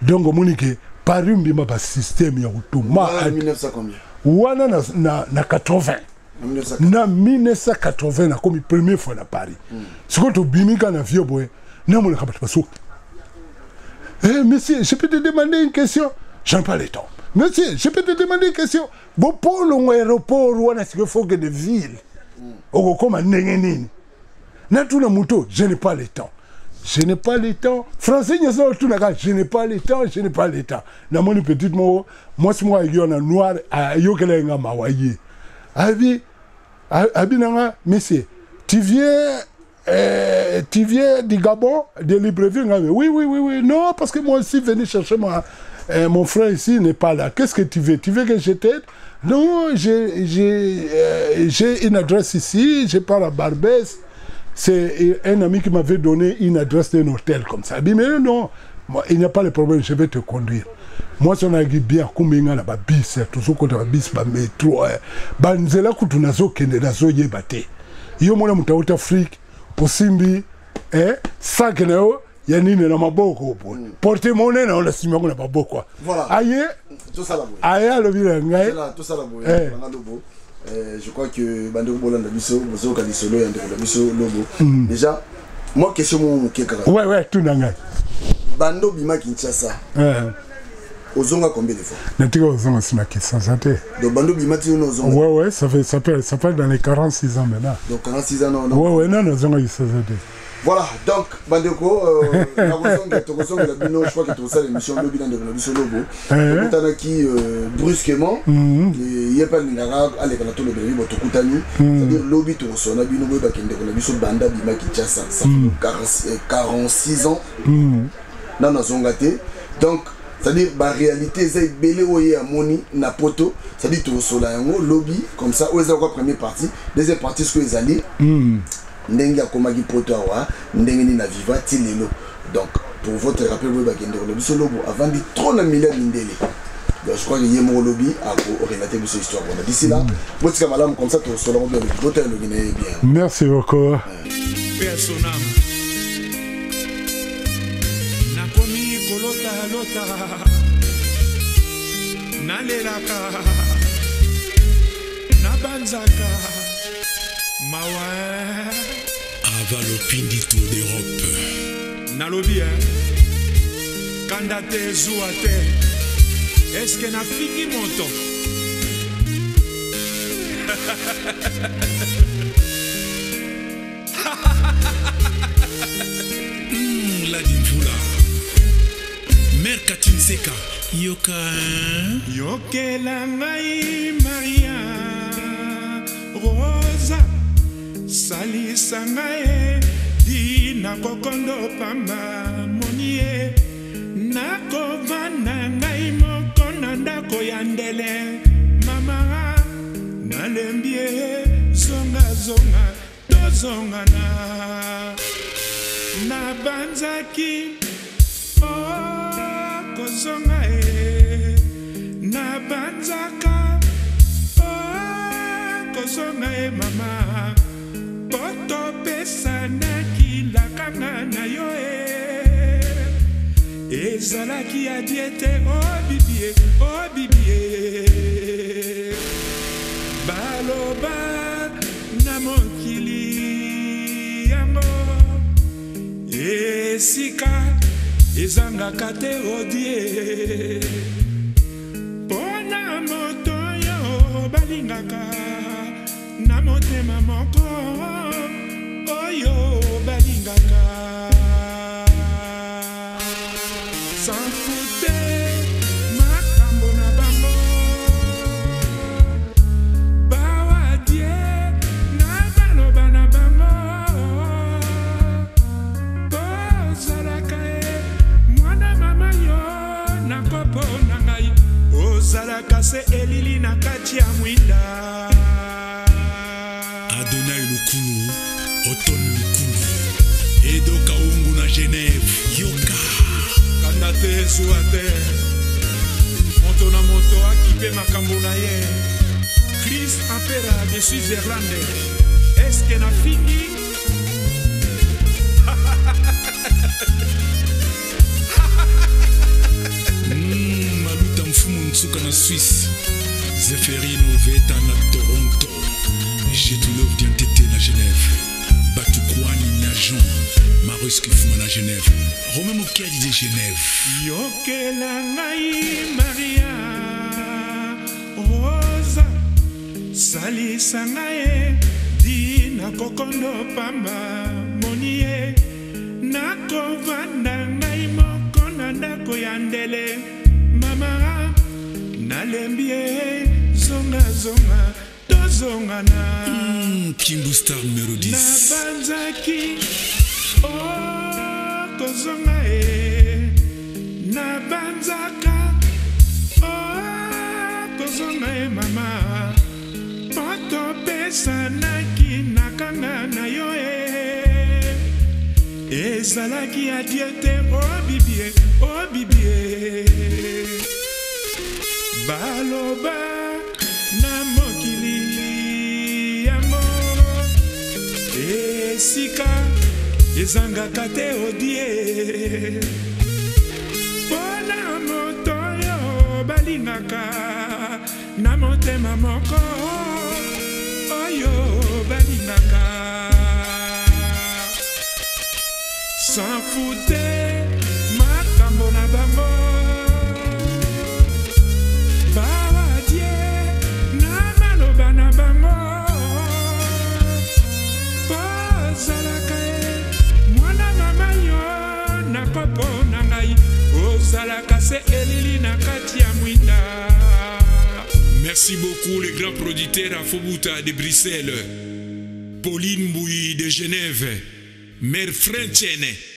donc omoni ke Paris mbima basystème ya kotuma. Wana 1900 combien? Wana na, na, na 80 na 1980 nakomi première fois na Paris. Sikoyo tobimi kaka na vieux boye, namonaka bato baso. Eh, monsieur, je peux te demander une question? J'en pas le temps. Monsieur, je peux te demander une question? Bopolongo aéroport wana sikoyo faut que de ville. Okokoma ndenge nini? Natuna moto, je n'ai pas le temps. Je n'ai pas le temps. Français nyonso otunaka, je n'ai pas le temps, je n'ai pas le temps. Namoni petite moko, mwasi moko ayeki wana noir, ayokela nga mawa ye. Abi, abi nanga, monsieur, tu viens tu viens du Gabon, de Libreville? Oui, oui, oui, oui. Non, parce que moi aussi, venu chercher mon frère ici n'est pas là. Qu'est-ce que tu veux? Tu veux que je t'aide? Non, j'ai une adresse ici, je pars à Barbès. C'est un ami qui m'avait donné une adresse d'un hôtel comme ça. Il dit, mais non, moi, il n'y a pas de problème, je vais te conduire. Moi, si on a dit bien, combien la bis, tout ce qu'on a bis, ba métro, ba nzela kutu nazo kende nazo yebate. Yo mona mutu auta Afrique, osimbi, eh, sac na yo ya nini na maboko po. Porte-monnaie na yo na sima na maboko. Voilà. Aye. Tout ça là boye. Aye alobi na ngai. Tout ça là boye. Eh. Banga lobo. Je crois que bandeko bolanda biso bozoka lisolo ya ndeko na biso Lobo. Déjà moi question moko moke kaka. Ouais ouais, tout na ngai. Bando bima Kinshasa. Eh. Ozonga combien de fois? Natika ozonga sima Kinshasa te. Donc bando bima ti ono ozonga. Ouais ouais, ça fait dans les 46 ans maintenant. Donc 46 ans non non. Ouais ouais, non non ozonga Kinshasa te. Voilà, donc bandeko nakozonga tokozongela bino, je crois que tokosala émission lobi na ndeko na biso Lobo. Tokutanaki brusquement, ye mpe alingaka aleka na tolobela bibo, tokutani, c'est-à-dire lobi tokosona bino boyebaki ndeko na biso banda bima Kinshasa, ça fait 46 ans nano azonga te. Donc c'est-à-dire baréalité eza ebele oyo ye amoni na poto, c'est-à-dire tokosola yango lobi comme ça. Oyo eza kwa première partie, deuxième partie soki ezali ndenge akomaki poto awa, ndenge nini na viva ti lelo. Donc pour votre rappel, boyebaki ndeko na biso Lobo avandi trop na milieu ya mindele. Donc je crois que ye moko lobi akorelate biso histoire wana. D'ici là, botika malamu, comme ça tokosola ngo bien lobi, botala elongi na ye bien. Merci beaucoup. Personam nakomi kolotalota. Nalelaka, nabanzaka mawa. Avalopindi tour d'Europe. Nalobi e kanda te, zuwa te, eske nafingi moto? Ladi Mvula, Mère Katinseka, yoka. Yokela ngai Maria Rosa, salisa ngai di nakokondo pamba moni ye nakovanda ngai moko na ndako ya ndele. Mama, nalembi ye, zongazonga tozongana. Nabanzaki okozonga e, nabanzaka okozonga e mama, po topesanaki lakanga na yo e, ezalaki ya die te. O bibie, o bibie, baloba na mokili yango esika ezangaka te odie, mpo na moto oyo balingaka na motema moko, oyo balingaka sans fute makambo na bango, bawadie na baloba na bango. Ozalaka e mwana mama, yo na kopo na ngai, ozalaka se elili na kati ya mwinda. Adonai Lukulu, Oton Lukulu, Edo Kaungu na Genève, yoka. Kanda te, zuwa te, moto na moto akipe makambo na ye. Chris Ampera de Switzerland, eske nafingi? Maluta Mfumu Nsuka na Suisse, Zeferino Veta na Toronto, Getulov Diantete na Genève, Batukwani Nyajon, Marius Kifuma na Genève, Romain Mokiadi de Genève. Yokela ngai Maria Rosa, salisa ngai di nakokondo pamba moni ye nakovanda ngai moko na ndako ya ndele. Mama, nalembi ye, zongazonga tozongana. Kimbu Star numéro 10. Nabanzaki okozonga e, nabanzaka okozonga e mama, po topesanaki nakanga na yo e, ezalaki ya die te. O bibie, o bibie, baloba na mokili yango esika ezangaka te odie, mpo na moto oyo balingaka na motema moko, oyo balingaka sans fute makambo na bango, bawadie na maloba na bango. Ozalaka e mwana mama, yo na kopo na ngai, ozalaka se elili na kati ya mwinda. Merci beaucoup les grands producteurs à Fobuta de Bruxelles, Pauline Mbouy de Genève, Mère Frenchene.